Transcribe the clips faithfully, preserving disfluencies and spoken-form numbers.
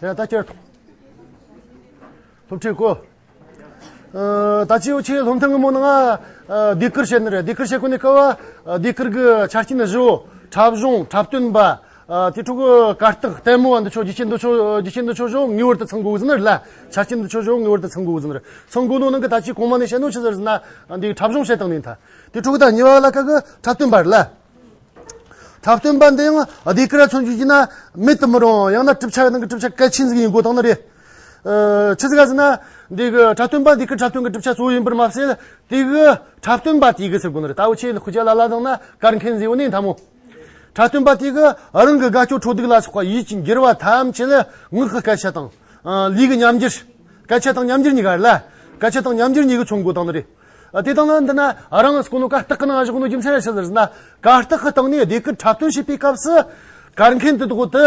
ཡ། ད་ཁྱེར་ཐོངས། སློབ་ཁྲིད་གོ། ཨ། ད་ཅི་འུ་ཆོས་སློབ་ཐུན་གི་མོ་ནང་ང་ཟློས་གར་བཤད་ནི་རེད། ཟློས་གར་བཤད་གོ་ནི་སྐབས་བ་ཟློས་གར་གི་ཆ་རྐྱེན་བཞི་བོ། འཁྲབ་གཞུང་། འཁྲབ་སྟོན་པ། ཨ། དེ་ཕྲུ་གུ་གར་སྟེགས། ལྟད་མོ་བ་འདི་ཚོ། རྒྱུ་རྐྱེན་འདི་ཚོ། རྒྱུ་རྐྱེན་འདི་ཚོ་བཞི་བོ་ངེས་པར་དུ་ཚང་དགོས་ཟེར་ནི་རེད་ལ། ཆ་རྐྱེན་འདི་ཚོ་བཞི་བོ་ངེས་པར་དུ་ཚང་དགོས་ཟེར་ནི་རེད། ཚང་དགོས་ནོ་ནང་གི་ད་ཅི་གོང་མ་ནས་བཤད་ནོ་ཆི་ཟེར་ཟེར་ན། འདི་འཁྲབ་གཞུང་བཤད་སྟངས་ནས་ད། དེ་ཕྲུ་གུ་ད་གཉིས་པ་ལ་ཁ་གི་འཁྲབ་སྟོན་པ་རེད་ལ། འཁྲབ་སྟོན་པ་འདི་ཡང་ཟློས་གར་མཚོན་རྒྱུ་ཡིན་ན་མེད་དུ་མི་རུང་། ཡང་ན་གྲུབ་ཆ་ནང་གི་གྲུབ་ཆ་གལ་ཆེན་ཟིག་ཡིན་དགོས་དང་ནི་རེད། ཨ། ཆི་ཟིག་ག་ཟེར་ན། འདི་གི་འཁྲབ་སྟོན་པ་འདི་གི་འཁྲབ་སྟོན་གི་གྲུབ་ཆ་གཙོ་བོ་ཡིན་པར་མ་ཟད། དེ་གི་འཁྲབ་སྟོན་པ་དེ་གི་ཟེར་དགོས་ནི་རེད། ད་འུ་ཆོས་ལ་ཁུ་ཆ་ལ་ལ་དང་ན་གར་མཁན་ཟེར་བ་ནི་ཐ་མོ། འཁྲབ་སྟོན་པ་དེ་གི་རང་གི་དགའ་སྐྱོ་འཕྲོ་སྡུག་ལ་སོགས་པ་ཡིད་ཀྱི་འགྱུར་བ་ཐམས་ཅད་ལ་ངག་གི་སྐད་ཆ་དང་། ཨ། ལུས་ཀྱི་ཉམས་འགྱུར། སྐད་ཆ་དང་ཉམས་འགྱུར་གཉིས་ཀ་རེད་ལ། སྐད་ཆ་དང་ཉམས་འགྱུར་གཉིས་ཀ་མཚོན་དགོས་དང་ནི་རེད། ཨ། དེ་དང་ན་འདི་ན་རང་སྐུ་ནོ་གར་སྟེགས་ཀྱི་ནང་བཞག་ནོ་རྒྱུ་མཚན་ར་ཆི་ཟེར་ན། གར་སྟེགས་ཀྱི་སྟེང་ནས་ཟློས་གར་འཁྲབ་སྟོན་བྱེད་པའི་སྐབས་སུ་གར་མཁན་དེ་དག་དེ་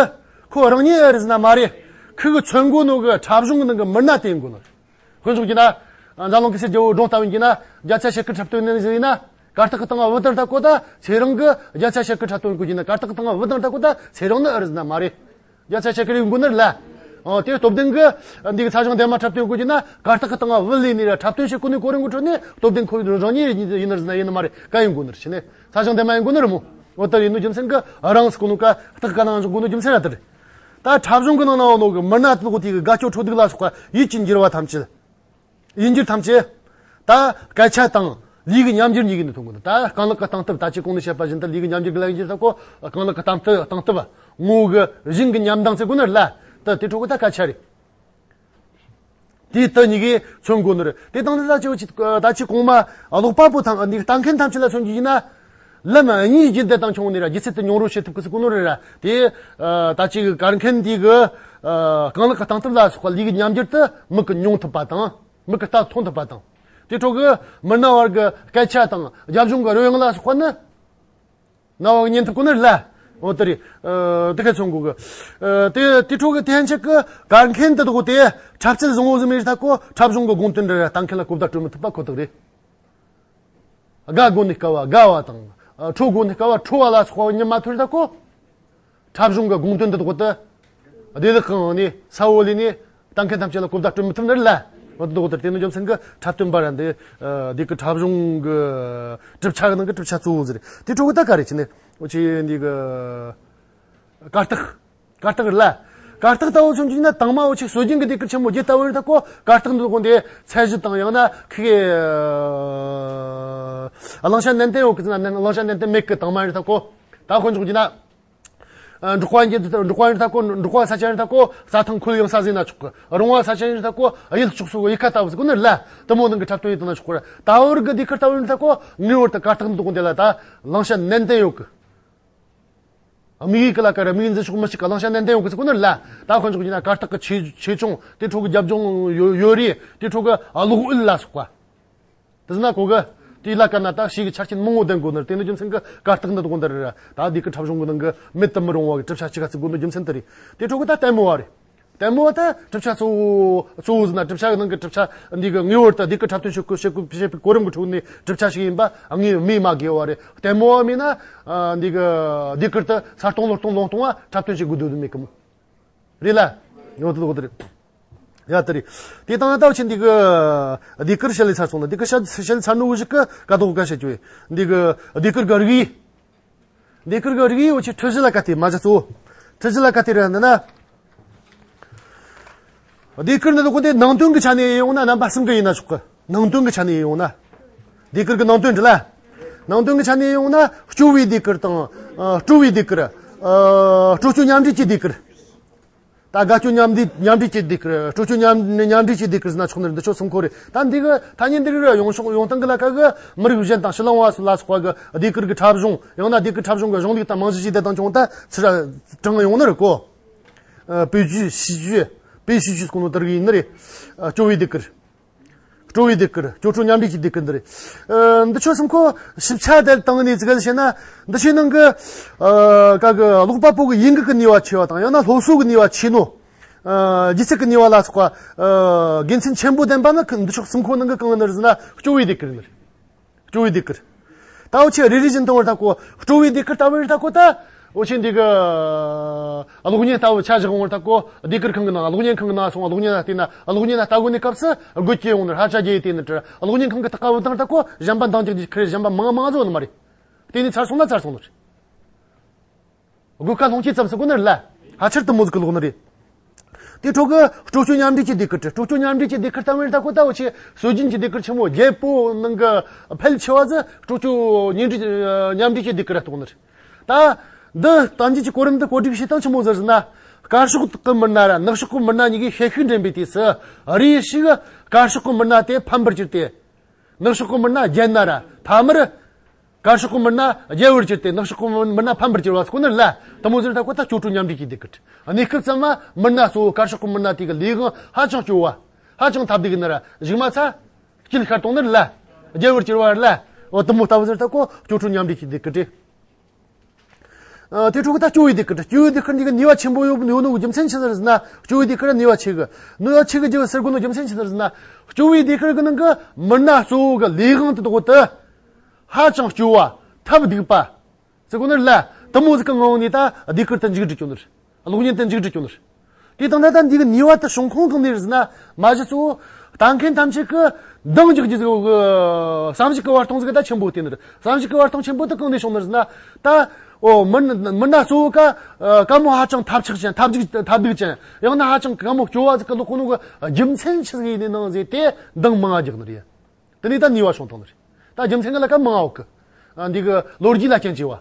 ཁོ་རང་ཉིད་རེད་ཟེར་ན་མ་རེད། ཁོ་གི་མཚོན་དགོས་ནོ་གི་འཁྲབ་གཞུང་གི་ནང་གི་མི་སྣ་དེ་ཡིན་དགོས་ནི། དཔེ་འཇོག་རྒྱུ་ན། འཛམ་གླིང་གི་སྲིད་རྒྱལ་བོ་སྒྲུང་ལྟ་བུ་ཡིན་རྒྱུ་ན། རྒྱ་ཚ་ཞལ་དཀར་འཁྲབ་སྟོན་ནི་ཟིག་ཡིན་ན། གར་སྟེགས་ཀྱི་སྟེང་བུད་དེ་ད་གོ་ད་ཚེ་རིང་གི་རྒྱ་ཚ་ཞལ་དཀར་འཁྲབ་སྟོན་དགོས་རྒྱུ་ན། གར་སྟེགས་ཀྱི་སྟེང་བུད་དེ་ད་གོ་ད་ཚེ་རིང་ནི་ཨེ་རེད་ཟེར་ན་མ་རེད། རྒྱ་ཚ་ཞལ་དཀར་ཡིན་དགོས་ནི་རེད་ལ། ཨོ། དེ་སྟོབས་ལྡན་གི་འདི་གི་ཚ་ཞང་འདན་མ་འཁྲབ་སྟོན་དགོས་རྒྱུ་ན། གར་སྟེགས་ཀྱི་སྟེང་བུད་ལས་ནི་ར་འཁྲབ་སྟོན་བྱེད་གོ་ནི་གོ་རིམ་གི་ཁྲོད་ནས་སྟོབས་ལྡན་ཁོ་རང་ཉིད་ཡིན་ནི་ཟེར་ན་ཡིན་ནི་མ་རེད། ག་ཡིན་དགོས་ནི་རེད། ཕྱི་ནས་ཚ་ཞང་འདན་མ་ཡིན་དགོས་ནི་རེད་མོ། འོ་དེ་ཡིན་ནོ་རྒྱུ་མཚན་གི་རང་སྐུ་ནོ་གར་སྟེགས་ཀྱི་ནང་བཞག་དགོས་ནོ་རྒྱུ་མཚན་ར་དེ་རེད། ད་འཁྲབ་གཞུང་གི་ནང་ན་ཡོད་ནོ་གི་མི་སྣ་དེ་དག་དེ་གི་དགའ་སྐྱོ་འཕྲོ་སྡུག་ལ་སོགས་པ་ཡིད་ཀྱི་འགྱུར་བ་ཐམས་ཅད། ཡིད་འགྱུར་ཐམས་ཅད། ད་སྐད་ཆ་དང་ལུས་ཀྱི་ཉམས་འགྱུར་གཉིས་ཀྱི་ནང་མཚོན་དགོས་ནི། ད་རྐང་ལག་གི་སྟེང་སྟབས། ད་ཅི་གོང་ནས་བཤད་པ་བཞིན་དུ་ལུས་ཀྱི་ཉམས་འགྱུར་གྱི་ལན་འགྱུར་ད་གོ། རྐང་ལག་གི་སྟེང་སྟབས། སྟེང་སྟབས། ངོ་གི་བཞིན་གྱི་ཉམས་མདངས་ཟེར་དགོས་ནི་རེད་ལ། ད་དེ་ཕྲུ་གུ་ད་སྐད་ཆ་རེད། དེ་དེ་གཉིས་ཀས་མཚོན་དགོས་ནི་རེད། དེ་དང་དེ་ད་ཅི་ད་ཅི་གོང་མ་ཀློག་པ་པོ་དང་འདི་ལྟ་མཁན་ཐམས་ཅད་ལ་མཚོན་རྒྱུ་ཡིན་ན། ལམ་གཉིས་ཀྱི་བདེ་དང་ཆུང་ནི་ར། རྒྱུ་ཚད་དུ་མྱོང་རོལ་བྱེད་ཐུབ་ཀི་ཟེར་གོ་ནོ་རེད་ར། དེ་ད་ཅི་གར་མཁན་དེ་གི་རྐང་ལག་གི་སྟེང་སྟབས་ལ་སོགས་པ་ལུས་ཀྱི་ཉམས་འགྱུར་དེ་མིག་གིས་མྱོང་ཐུབ་པ་དང་། མིག་གིས་ལྟ་མཐོང་ཐུབ་པ་དང་། དེ་ཕྲུ་གུ་མི་སྣ་བར་གྱི་སྐད་ཆ་དང་རྒྱབ་ལྗོངས་ཀྱི་རོལ་དབྱངས་ལ་སོགས་པ་ནི། རྣ་བ་གིས་ཉན་ཐུབ་གོ་ནི་རེད་ལ། འོ་དེ་རེད། ཨ། དེ་ག་མཚོན་དགོས་གི། ཨ། དེ་དེ་ཕྲུ་གུ་དེ་ཕྱིན་ཆད་ཀྱི་གར་མཁན་དེ་དག་དེ་འཁྲབ་རྩལ་བཟང་བོ་ཟིག་མེད་རེད་ད་གོ། འཁྲབ་གཞུང་གི་དགོངས་དོན་འདྲ་ར་ལྟ་མཁན་ལ་གོ་བརྡ་སྤྲོད་མི་ཐུབ་པ་ཁོ་ཐག་རེད། དགའ་དགོས་ནི་སྐབས་བ་དགའ་བ་དང་། ཨ། ཁྲོ་དགོས་ནི་སྐབས་བ་ཁྲོ་བ་ལ་སོགས་པ་ཉན་མ་ཐུབ་རེད་ད་གོ། འཁྲབ་གཞུང་གི་དགོངས་དོན་འདི་དག་དེ། བདེ་བླག་གང་ནས་ས་འོག་ལས་ནས་ལྟ་མཁན་ཐམས་ཅད་ལ་གོ་བརྡ་སྤྲོད་མི་ཐུབ་ནི་རེད་ལ། འོ་དེ་དག་དེ་དེ་ནི་རྒྱུ་མཚན་གྱི་འཁྲབ་སྟོན་པ་ར་འདི། ཨ། འདི་གི་འཁྲབ་གཞུང་གི་གྲུབ་ཆ་གི་ནང་གི་གྲུབ་ཆ་གཙོ་བོ་ཟིག་རེད། དེ་ཕྲུ་གུ་ད་ག་རེ་བྱས་ནས་འུ་ཆོས་འདི་གི་གར་སྟེགས། གར་སྟེགས་རེད་ལ། གར་སྟེགས་ལྟ་བུ་མཚོན་རྒྱུ་ན་དང་མ་འུ་ཆོས་སྲོལ་རྒྱུན་གྱི་སྡེ་ཁུལ་ཆེན་མོ་བརྒྱད་ལྟ་བུ་རེད་ད་གོ། གར་སྟེགས་འདི་དག་འདི་ཚད་གཞི་དང་ཡང་ན་ཁི་གེ་ཨ། བླང་བྱ་ནན་ཏན་ཡོད་གི་ཟེར་ན་བླང་བྱ་ནན་ཏན་མེད་གི། དང་མ་རེད་ད་གོ། ད་དཔེ་འཇོག་རྒྱུ་ན། ཨ། འབྲོག་པ་འགྱེད། འབྲོག་པ་རེད་ད་གོ། འབྲོག་པ་ས་ཆ་རེད་ད་གོ། རྩྭ་ཐང་ཁོད་ཡངས་ས་ཟེར་ན་ཆོག་གི། རོང་བ་ས་ཆ་རེད་ད་གོ། གཡུལ་ཕྱོགས་སུ་གཡུལ་ཁ་ལྟ་བུ་ཟེར་གོ་ནི་རེད་ལ། དེ་མོ་ནང་གི་འཁྲབ་སྟོན་ཡིན་དང་ན་ཆོག་གི་རེད། ད་བར་གི་སྡེ་ཁུལ་ལྟ་བུ་རེད་ད་གོ། ངེས་པར་དུ་གར་སྟེགས་འདི་དག་འདི་ལ་ད་བླང་བྱ་ནན་ཏན་ཡོད་གི། དམིགས་ཡུལ་གི་ལ་ཀ་ར་དམིགས་ཡུལ་འཛིན་ཕྱོགས་མི་གཅིག་གི་བླང་བྱ་ནན་ཏན་ཡོད་གི་ཟེར་གོ་ནི་རེད་ལ། ད་དཔེ་འཇོག་རྒྱུ་ན་གར་སྟེགས་ཀྱི་ཆེ་ཆེ་ཆུང་། དེ་ཕྲུ་གུ་རྒྱབ་ལྗོངས་ཡོད་ཡོད་རེད། དེ་ཕྲུ་གུ་ཨ་ཀློག་ཡུལ་ལ་སོགས་པ། དེ་ཟེར་ན་གོ་གི། དེའི་ལ་ཀ་ན་ད་ཞིག་གི་ཆ་རྐྱེན་མང་བོ་ལྡན་དགོས་ནི་རེད། དེ་ནི་རྒྱུ་མཚན་གི་གར་སྟེགས་འདི་དག་འདི་རེད། ད་འདི་གི་འཁྲབ་གཞུང་གི་ནང་གི་མེད་དུ་མི་རུང་བ་གི་གྲུབ་ཆ་གཅིག་ག་བརྩི་དགོས་ནི་རྒྱུ་མཚན་དེ་རེད། དེ་ཕྲུ་གུ་ད་ལྟད་མོ་བ་རེད། ལྟད་མོ་བ་ད་གྲུབ་ཆ་གཙོ་བོ་གཙོ་བོ་ཟེར་ན་གྲུབ་ཆ་གི་ནང་གི་གྲུབ་ཆ་འདི་གི་ངེས་པར་དུ་འདི་གི་འཁྲབ་སྟོན་བྱེད་དགོས་བྱེད་དགོས་བྱེད་པའི་གོ་རིམ་གི་ཁྲོད་ནས་གྲུབ་ཆ་ཞིག་ཡིན་པ་ངས་སྨོས་མ་དགོས་པ་རེད། ལྟད་མོ་བ་མིན་ན་ཨ་འདི་གི་ཟློས་གར་དེ་ས་སྟོང་ལོ་སྟོང་ལུང་སྟོང་བ་འཁྲབ་སྟོན་བྱེད་དགོས་དོན་མེད་གི་མོ། རེད་ལ། ཡོད་དོ་དེ་རེད། ཡ་དེ་རེད། དེ་དང་ད་ཕྱིན་འདི་གི་ཟློས་གར་བཤད་ལེ་ཚར་སོང་ལ། ཟློས་གར་བཤད་ལེ་ཚར་ནོ་གི་གཞུག་གི་ཀ་དོག་ཀ་བཤད་རྒྱུ་ཡིན། འདི་གི་ཟློས་གར་གི་རིགས། ཟློས་གར་གི་རིགས་འུ་ཆོས་ཁྲིད་གཞི་ལ་ག་དེ་མ་ཆ་གཙོ། ཁྲིད་གཞི་ལ་ག་དེ་རེད་ན་ན། ཟློས་གར་འདི་ལོ་གོ་དེ་ནང་དོན་གྱི་ཆ་ནས་ཡོང་ན་རྣམ་པ་གསུམ་གྱི་ཡིན་ན་ཆོག་གི། ནང་དོན་གྱི་ཆ་ནས་ཡོང་ན། ཟློས་གར་གྱི་ནང་དོན་འདི་ལ། ནང་དོན་གྱི་ཆ་ནས་ཡོང་ན་སྐྱོ་བའི་ཟློས་གར་དང་། ཨ། སྤྲོ་བའི་ཟློས་གར། ཨ། སྤྲོ་སྐྱོ་མཉམ་འདྲེས་ཀྱི་ཟློས་གར། ད་དགའ་སྐྱོ་མཉམ་འདྲེས་མཉམ་འདྲེས་ཀྱི་ཟློས་གར། སྤྲོ་སྐྱོ་མཉམ་མཉམ་འདྲེས་ཀྱི་ཟློས་གར་ཟེར་ན་ཆོག་ནི་རེད། འདི་ཆོ་གསུམ་ཁོ་རེད། ད་འདི་གི་ཐ་སྙད་འདི་གི་ཡོང་ཕྱོགས་ཡོང་སྟངས་གི་ལ་ཁ་གི་མི་རིགས་གཞན་དང་ཕྱི་གླིང་བ་ལ་སོགས་པ་གི་ཟློས་གར་གི་འཁྲབ་གཞུང་ཡང་ན་ཟློས་གར་འཁྲབ་གཞུང་གི་གཞུང་ལུགས་དང་རྨང་གཞི་ཞིག་དེ་དང་ཅུང་ད་ཚུར་དྲངས་ཡོང་ནི་རེད་གོ། ཨ། 悲剧喜剧 悲喜剧 ཟེར་གོ་ནོ་དེ་རིགས་ཡིན་ནི་རེད། ཨ། སྐྱོ་བའི་ཟློས་གར། སྤྲོ་བའི་ཟློས་གར། སྐྱོ་སྤྲོ་མཉམ་འདྲེས་ཀྱི་ཟློས་གར་འདི་རེད། ཨ། འདི་ཆོ་གསུམ་ཁོ་ཞིབ་ཆ་དེ་བཏང་ནས་ཙི་ག་ཟིག་བཤད་ན། འདི་ཆོའི་ནང་གི། ཨ། ག་གི་ཀློག་པ་པོ་གི་ཡིད་འགུག་གི་ནུས་པ་ཆེ་བ་དང་ཡང་ན་སློབ་གསོ་གི་ནུས་པ་ཆེ་ནོ། ཨ། སྒྱུ་རྩལ་གི་ནུས་པ་ལ་སོགས་པ། ཨ། དགེ་མཚན་ཆེན་པོ་ལྡན་པ་ནི་འདི་ཆོ་གསུམ་ཁོ་ནང་གི་གང་ནི་རེད་ཟེར་ན་སྐྱོ་བའི་ཟློས་གར་ནི་རེད། སྐྱོ་བའི་ཟློས་གར། ད་འུ་ཆོས་རེ་རེ་བཞིན་དུ་བར་ད་གོ། སྤྲོ་བའི་ཟློས་གར་ལྟ་བུ་རེད་ད་གོ། ད་ འོ་ཆེ་འདི་གི་གློག་བརྙན་ལྟ་བུ་ཆ་བཞག་འོང་ད་ཀོ་ཟློས་གར་ཁང་གི་ནང་གློག་བརྙན་ཁང་གི་ནང་སོང་གློག་བརྙན་ལ་བལྟས་ན་གློག་བརྙན་ལ་ལྟ་དགོས་ནི་སྐབས་སུ་དགོད་ཀྱི་ཡོང་ནི་ཧ་ཅང་རྒྱས་ཏེ་ནི་གློག་བརྙན་ཁང་གི་ཐག་ག་བུད་དང་ད་ཀོ་གཞན་པ་འདང་རྒྱག་རྒྱུ་ཁེར་གཞན་པ་མང་མང་བཟོ་ནི་མ་རེད། དེ་ནི་ཚར་སོང་ན་ཚར་སོང་ནི་རེད། དགོས་ཁ་སློང་ཆེད་ཙམ་ཟེར་གོ་ནི་རེད་ལ། ཕལ་ཆེར་དུ་མོ་ཟིག་གི་ལོག་ནི་རེད། དེ་འཕྲོ་གི་སྤྲོ་སྐྱིད་མཉམ་འབྲེལ་གྱི་ཟློས་གར་དེ་སྤྲོ་སྐྱིད་མཉམ་འབྲེལ་གྱི་ཟློས་གར་ལྟ་བུ་ད་ཁོ་ད་འོ་ཆེ་སྲོལ་རྒྱུན་གྱི་ཟློས་གར་ཆེན་མོ་རྒྱལ་པོ་ནང་གི་ཕལ་ཆེ་བ་ཟིག་སྤྲོ་སྐྱིད་མཉམ་འབྲེལ་མཉམ་འབྲེལ་གྱི་ཟློས་གར་ར་གཏོགས་ནི་རེད། ད་འདི་གཏམ་རྒྱུད་ཀྱི་གོ་རིམ་འདི་གོ་སྒྲིག་བྱེད་སྟངས་ཆི་མོ་ཟིག་ཟེར་ན། དཀར་ཕྱོགས་ཀྱི་མི་སྣ་ར་ནག་ཕྱོགས་ཀྱི་མི་སྣ་གཉིས་ཀྱིས་ཤེད་ཤུགས་འགྲན་པའི་དུས་སུ་རེ་ཞིག་དཀར་ཕྱོགས་ཀྱི་མི་སྣ་དེ་ཕམ་པར་གྱུར་ཏེ། ནག་ཕྱོགས་ཀྱི་མི་སྣ་རྒྱལ་ན་ར་ཐ་མར། དཀར་ཕྱོགས་ཀྱི་མི་སྣ་རྒྱལ་བར་གྱུར་ཏེ་ནག་ཕྱོགས་ཀྱི་མི་སྣ་ཕམ་པར་གྱུར་བ་ཁོ་ནར་ལ་དུ་མོ་ཟེར་ད་ཁོ་ད་སྐྱོ་སྤྲོ་མཉམ་འདྲེས་ཀྱི་ཟློས་གར། གནས་སྐབས་ཙམ་མ་མི་སྣ་གཙོ་བོ་དཀར་ཕྱོགས་ཀྱི་མི་སྣ་དེ་གི་ལས་དབང་ཧ་ཅང་སྐྱོ་བ། ཧ་ཅང་ཐབས་སྡུག་ན་ར་གཞུག་མ་ཚ། སྐྱིད་ཤར་གཏོང་ནར་ལ། རྒྱལ་བར་གྱུར་བ་ལ། འོ་དུ་མོ་ལྟ་བུ་ཟེར་ད་ཁོ་སྐྱོ་སྤྲོ་མཉམ་འདྲེས་ཀྱི་ཟློས་གར་རེད། ཨ། དེ་འཕྲོ་གི་ད་སྐྱོ་བའི་ཟློས་གར། སྐྱོ་བའི་ཟློས་གར་འདི་གི་ནུས་པ་ཆེན་པོ་ཡོད་ཡོད་ནོ་གི་རྒྱུ་མཚན་ཆི་ཟིག་ཟེར་ན། སྐྱོ་བའི་ཟློས་གར་ནུས་པ་ཆེ་གི། ནུས་པ་ཆེ་གི་རྒྱུ་ཟེར་གོ་ནོ་རྒྱུ་མཚན་ཆི་ཟིག་ཟེར་ན། སྐྱོ་བའི་ཟློས་གར་གི་ནང་གི་མི་སྣ་གཙོ་བོ་གི་ལས་དབང་དེ་དག་དེ་ཧ་ཅང་སྐྱོ་བ། ཐབས་སྡུག་པ་ཟེར་གོ་ནི་ལ་དུ་མོ་ཟིག་གི་ངང་ནས་ད་ཟློས་གར་དེ་མཇུག་སྒྲིལ་གྱོ་ནི་རེད། གློག་བརྙན་དེ་མཇུག་སྒྲིལ་གྱོ་ནི་རེད། དེ་དང་ད་ལྟ་འདི་གི་ནུས་པ་དེ་བྱུང་ཁུངས་གང་ནས་རེད་ཟེར་ན། མ་གཞི་གཙོ་བོ་ལྟ་མཁན་ཐམས་ཅད་ཀྱི་འདང་རྒྱག་རྒྱུ་ཟིག་གི་བསམ་གཞིག་གི་བར་སྟོང་ཟིག་གི་ད་ཆེན་པོ་བལྟས་ནི་རེད། བསམ་གཞིག་གི་བར་སྟོང་ཆེན་པོ་དེ་གང་ནས་བྱུང་ནི་རེད་ཟེར་ན། ད་འོ་མི་མི་སྣ་གཙོ་བོ་ཀ་ཀ་མོ་ཧ་ཅང་ཐབས་ཆག་ཅན། ཐབས་སྡུག་ཐབས་སྡུག་ཅན། ཡང་ན་ཧ་ཅང་ཀ་མོ་སྐྱོ་བ་ཟིག་གི་ལོག་གོ་ནོ་གི་རྒྱུ་མཚན་ཆི་ཟིག་ཡིན་ནི་ནང་ཟིག་དེ་འདང་མང་ང་རྒྱག་ནི་རེད། དེ་ནས་ད་ནུས་པ་བྱུང་བཏང་ནི་རེད། ད་རྒྱུ་མཚན་ག་ལ་ཀ་མང་ང་ཡོད་གི། ཨ། འདི་གི་ལོ་རྒྱུས་ལ་རྐྱེན་བྱས་པ།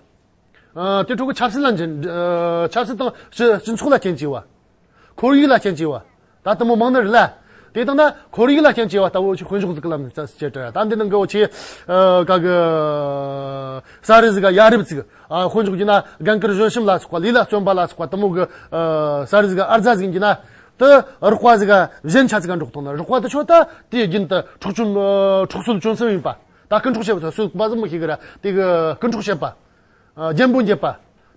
ཨ། དེ་འཕྲོ་གི་ཆབ་སྲིད་ལ་འགྱུར། ཨ། ཆབ་སྲིད་དང་སྤྱི་སྤྱི་ཚོགས་ལ་རྐྱེན་བྱས་པ། ཁོར་ཡུག་ལ་རྐྱེན་བྱས་པ། ད་དུ་མོ་མང་ནི་རེད་ལ། དེ་དང་ན་ཁོར་ཡུག་ལ་རྐྱེན་བྱས་པ་ལྟ་བུ་ཆེ་དཔེ་འཇོག་ཟིག་གི་ལམ་ནས་བྱེད་དྲ། ད་འདི་ནང་གི་འོ་ཆེ། ཨ། ག་གི་ས་རི་ཟིག་ག་ཡ་རབས་ཟིག་ཨ། དཔེ་འཇོག་རྒྱུ་ན་རྒན་དཀར་གཞོན་གཤམ་ལ་སོགས་པ། ལས་ལ་བརྩོན་པ་ལ་སོགས་པ་དུ་མོ་གི། ཨ། ས་རི་ཟིག་ག་ཨར་ཛ་ཟིག་ཡིན་རྒྱུ་ན། དེ་རོགས་པ་ཟིག་ག་གཞན་ཆ་ཟིག་ག་འགྲོགས་བཏང་ན། རོགས་པ་དེ་ཆོ་ད་དེ་རྒྱུན་དུ་འཕྲོག་བཅོམ། ཨ། འཕྲོག་གསོད་བཅོམ་གསུམ་ཡིན་པ། ད་རྐུ་འཕྲོག་བྱེད་པ་ཚོ་གསོད་པ་ཟིག་མི་ཤེས་གི་ར། དེ་གི་རྐུ་འཕྲོག་བྱེད་པ། ཨ། རྒྱན་པོ་འགྱེད་པ།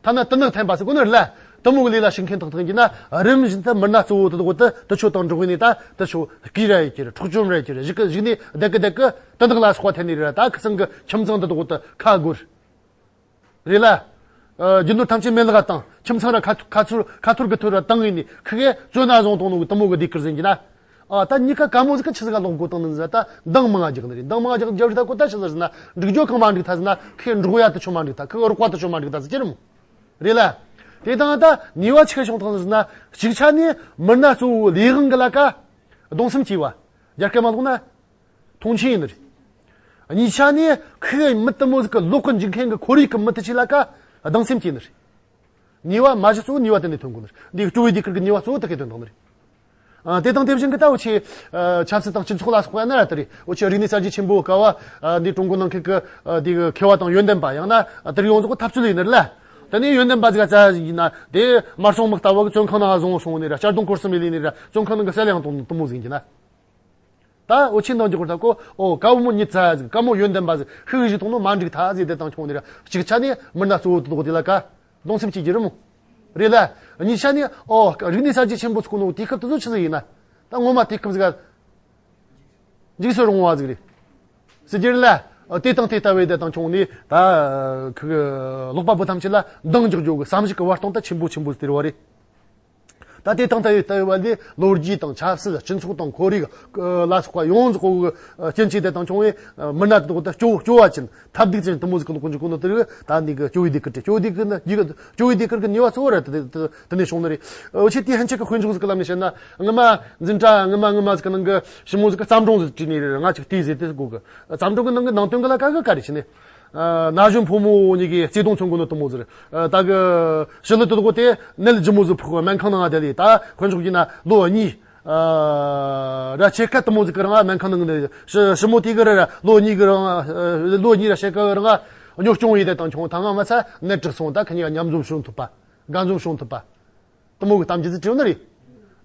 ཐ་ན་དུ་ནག་འཐེན་པ་ཟེར་གོ་ནི་རེད་ལ། དུ་མོ་གི་ལས་ལ་ཤུགས་འཁེན་ཐག་ཐག་ཡིན་རྒྱུ་ན། རིམ་བཞིན་དུ་མི་སྣ་གཙོ་བོ་དེ་དག་དེ་དེ་ཆོ་དང་འགྲོགས་ནས་ད་དེ་ཆོ་རྐུས་ར་ཡི་གྱུར། འཕྲོག་བཅོམ་ར་ཡི་གྱུར། གཞུག་གི་གཞུག་ནས་བསྡད་གི་བསྡད་གི་དུ་ནག་ལ་སོགས་པ་འཐེན་ནི་རེད། ད་ཁི་སང་གི་ཁྱིམ་ཚང་དེ་དག་དེ་ཁ་སྒོར། རེད་ལ། ཨ། རྒྱུ་ནོར་ཐམས་ཅད་མེད་བརླག་བཏང་། ཁྱིམ་ཚང་ར་ཁ་ཁ་ཚུར་ཁ་ཐོར་གི་ཐོར་ར་བཏང་ངེ་ནས་ཁི་གེ་བཙོན་ན་བཟུང་བཏང་ནོ་གི་དུ་མོ་གི་ཟློས་གར་ཟིག་ཡིན་རྒྱུ་ན། ཨ། ད་གཉིས་ཀ་ཀ་མོ་ཟིག་གི་ཆི་ཟིག་ག་ལོག་གོ་བཏང་ནི་ཟིག་ད་འདང་མང་ང་རྒྱག་ནི་རེད། འདང་མང་ང་རྒྱག་རྒྱག་རྒྱུ་ད་གོ་ད་ཆི་ཟིག་ཟེར་ན། འགྲིག་རྒྱུ་གང་མ་འགྲིག་ཐ་ཟེར་ན། ཁི་གེ་འགྲོགས་ཡ་དེ་ཆོ་མ་འགྲིག་ཐ། ཁི་གེ་རོགས་པ་དེ་ཆོ་མ་འགྲིག་ཐ་ཟེར་གྱི་རེད་མོ། རེད་ལ། དེ་དང་ད་ནུས་པ་ཆི་གེ་བྱུང་བཏང་ཟེར་ན། གཅིག་ཆ་ནས་མི་སྣ་གཙོ་བོ་ལས་དབང་གི་ལ་ཀ་གདུང་སེམས་སྐྱེས་པ། རྒྱ་སྐད་མ་ལོག་ན། མཐོང་ཆེན་ཡིན་ནི་རེད། གཉིས་ཆ་ནས་ཁོའི་མི་དུ་མོ་ཟིག་གི་ལོག་གི་འཇུག་མཁན་གི་ཁོར་ཡུག་གི་མི་དེ་ཆེ་ལ་ཀ་གདུང་སེམས་སྐྱེས་ནི་རེད། ནུས་པ་མ་གཞི་གཙོ་བོ་ནུས་པ་དེ་ནས་ཐོན་དགོས་ནི་རེད། འདི་སྐྱོ་བའི་ཟློས་གར་གི་ནུས་པ་གཙོ་བོ་དེ་གས་ཐོན་དང་ནི་རེད། ཨ། དེ་དང་དེ་བཞིན་གི་ད་འུ་ཆེ། ཨ། ཆབ་སྲིད་དང་སྤྱི་ཚོགས་ལ་སོགས་པ་ཡིན་ན་ར་དེ་རེད། འུ་ཆེ་རིག་གནས་གསར་བརྗེ་ཆེན་པོ་སྐབས་བ། ཨ། འདི་ཀྲུང་གོ་ནང་ཁུལ་གི། ཨ། འདི་གི་མཁས་པ་དང་ཡོན་ཏན་པ། ཡང་ན་དེར་ཡོངས་རྫོགས་འཐབ་རྩོད་ཡིན་ནི་རེད་ལ། དེ་ནས་ཡོན་ཏན་པ་ཟིག་ག་རྩ་ཡིན་ན་དེ་དམར་སྲུང་དམག་ལྟ་བུ་གི་བཙོན་ཁང་ནང་བཟུང་སོང་ནི་ར། གཅར་རྡུང་སྐོར་གསུམ་ཡིན་ནི་ར། བཙོན་ཁང་ནང་གི་གསལ་ཡང་གཏོང་དུ་མོ་ཟིག་ཡིན་གྱི་ན། ད་འུ་ཆེ་འདང་རྒྱག་གོ་ད་ཀོ། ཨོ། ཀ་བུ་མོ་ཉི་ཚ་ཟིག་ཀ་མོ་ཡོན་ཏན་པ་ཟིག་ཤུགས་ཞིག་གཏོང་ནོ་མ་འགྲིག་ཐ་ཟིག་དེ་དང་ཁྱོང་ནི་ར། གཅིག་ཆ་ནས་མི་སྣ་གཙོ་བོ་དེ་དག་དེ་ལ་ཀ་གདུང་སེམས་སྐྱེ་རྒྱུ་རེད་མོ། རེད་ལ། གཉིས་ཆ་ནས། ཨོ། རིག་གནས་གསར་བརྗེ་ཆེན་པོ་ཚུགས་ནོ་དུས་སྐབས་དེ་ཚོ་ཆི་ཟིག་ཡིན་ན། ད་ངོ་མ་དུས་སྐབས་ཟིག་ག་འཇིགས་སུ་རུང་བ་ཟིག་རེད། ཟེར་རྒྱུ་རེད་ལ། དེ་དང་དེ་ལྟ་བུའི་དེ་དང་ཁྱོང་ནི་ད་ཁི་ལོག་པ་པོ་ཐམས་ཅད་ལ་འདང་རྒྱག་རྒྱུ་གི་བསམ་གཞིག་གི་བར་སྟོང་ད་ཆེན་པོ་ཆེན་པོ་ཟིག་དེ་རེད་བ་རེད། ད་དེ་དང་ལྟ་བའི་ལྟ་བའི་བ་ལས་ལོ་རྒྱུས་དང་ཆབ་སྲིད། སྤྱི་ཚོགས་དང་ཁོར་ཡུག་ལ་སོགས་པ་ཡོངས་རྫོགས་གི་རྐྱེན་གྱིས་དེ་དང་ཁྱོང་བའི་མི་སྣ་དེ་དག་ད་སྐྱོ་སྐྱོ་བ་ཅན། ཐབས་སྡུག་ཅན་དུ་མོ་ཟིག་གི་ལོག་གི་འཇུག་གོ་ནོ་དེ་རིགས་ད་འདི་གི་སྐྱོ་བའི་ཟློས་གར་དེ། སྐྱོ་བའི་ཟློས་གར་ནི་འདི་གི་སྐྱོ་བའི་ཟློས་གར་གི་ནུས་པ་གཙོ་བོ་ར་དེ་དེ་དེ་ནས་བྱུང་ནི་རེད། འུ་ཆེ་དེ་ཧན་ཆད་གི་དཔེ་འཇོག་ཟིག་གི་ལམ་ནས་བཤད་ན། སྔ་མ་འཛིན་གྲྭ་སྔ་མ་སྔ་མ་ཟིག་གི་ནང་གི་ཞི་མོ་ཟིག་གི་བརྩམས་སྒྲུང་ཟིག་བྲིས་ནི་རེད། ང་ཅིག་དེ་ཟེར་དེ་ཟིག་གོ་གི། བརྩམས་སྒྲུང་གི་ནང་གི་ནང་དོན་གི་ལ་ཀ་གི་ག་རེ་བྱས་ནས། ཨ། ན་གཞོན་ཕོ་མོ་གཉིས་ཀྱིས་བརྩེ་དུང་མཚོན་གོ་ནོ་དུ་མོ་ཟེར། ཨ། ད་གི་ཞི་ལི་དེ་དག་དེ་ནད་ལྗིད་མོ་ཟིག་ཕོག་སྨན་ཁང་ནང་བསྡད་ལས། ད་དཔེ་འཇོག་རྒྱུ་ན་ལོ་གཉིས། ཨ། ར་ཕྱེད་ཀ་དུ་མོ་ཟིག་གི་རིང་སྨན་ཁང་ནང་ནས་ཞི་ཞི་མོ་དེ་གི་ར་ལོ་གཉིས་གི་རིང་། ལོ་གཉིས་ར་ཕྱེད་ཀ་གི་རིང་གཉོར་སྐྱོང་ཡས་དེ་དང་ཁྱོང་ད་སྔ་མ་ཚ་ནད་དྲག་སོང་། ད་ཁི་གཉིས་ཀ་མཉམ་འཛོམས་བྱུང་ཐུབ་པ། དགའ་འཛོམས་བྱུང་ཐུབ་པ། དུ་མོ་གི་གཏམ་རྒྱུད་ཅིག་བྲིས་ནི་རེད།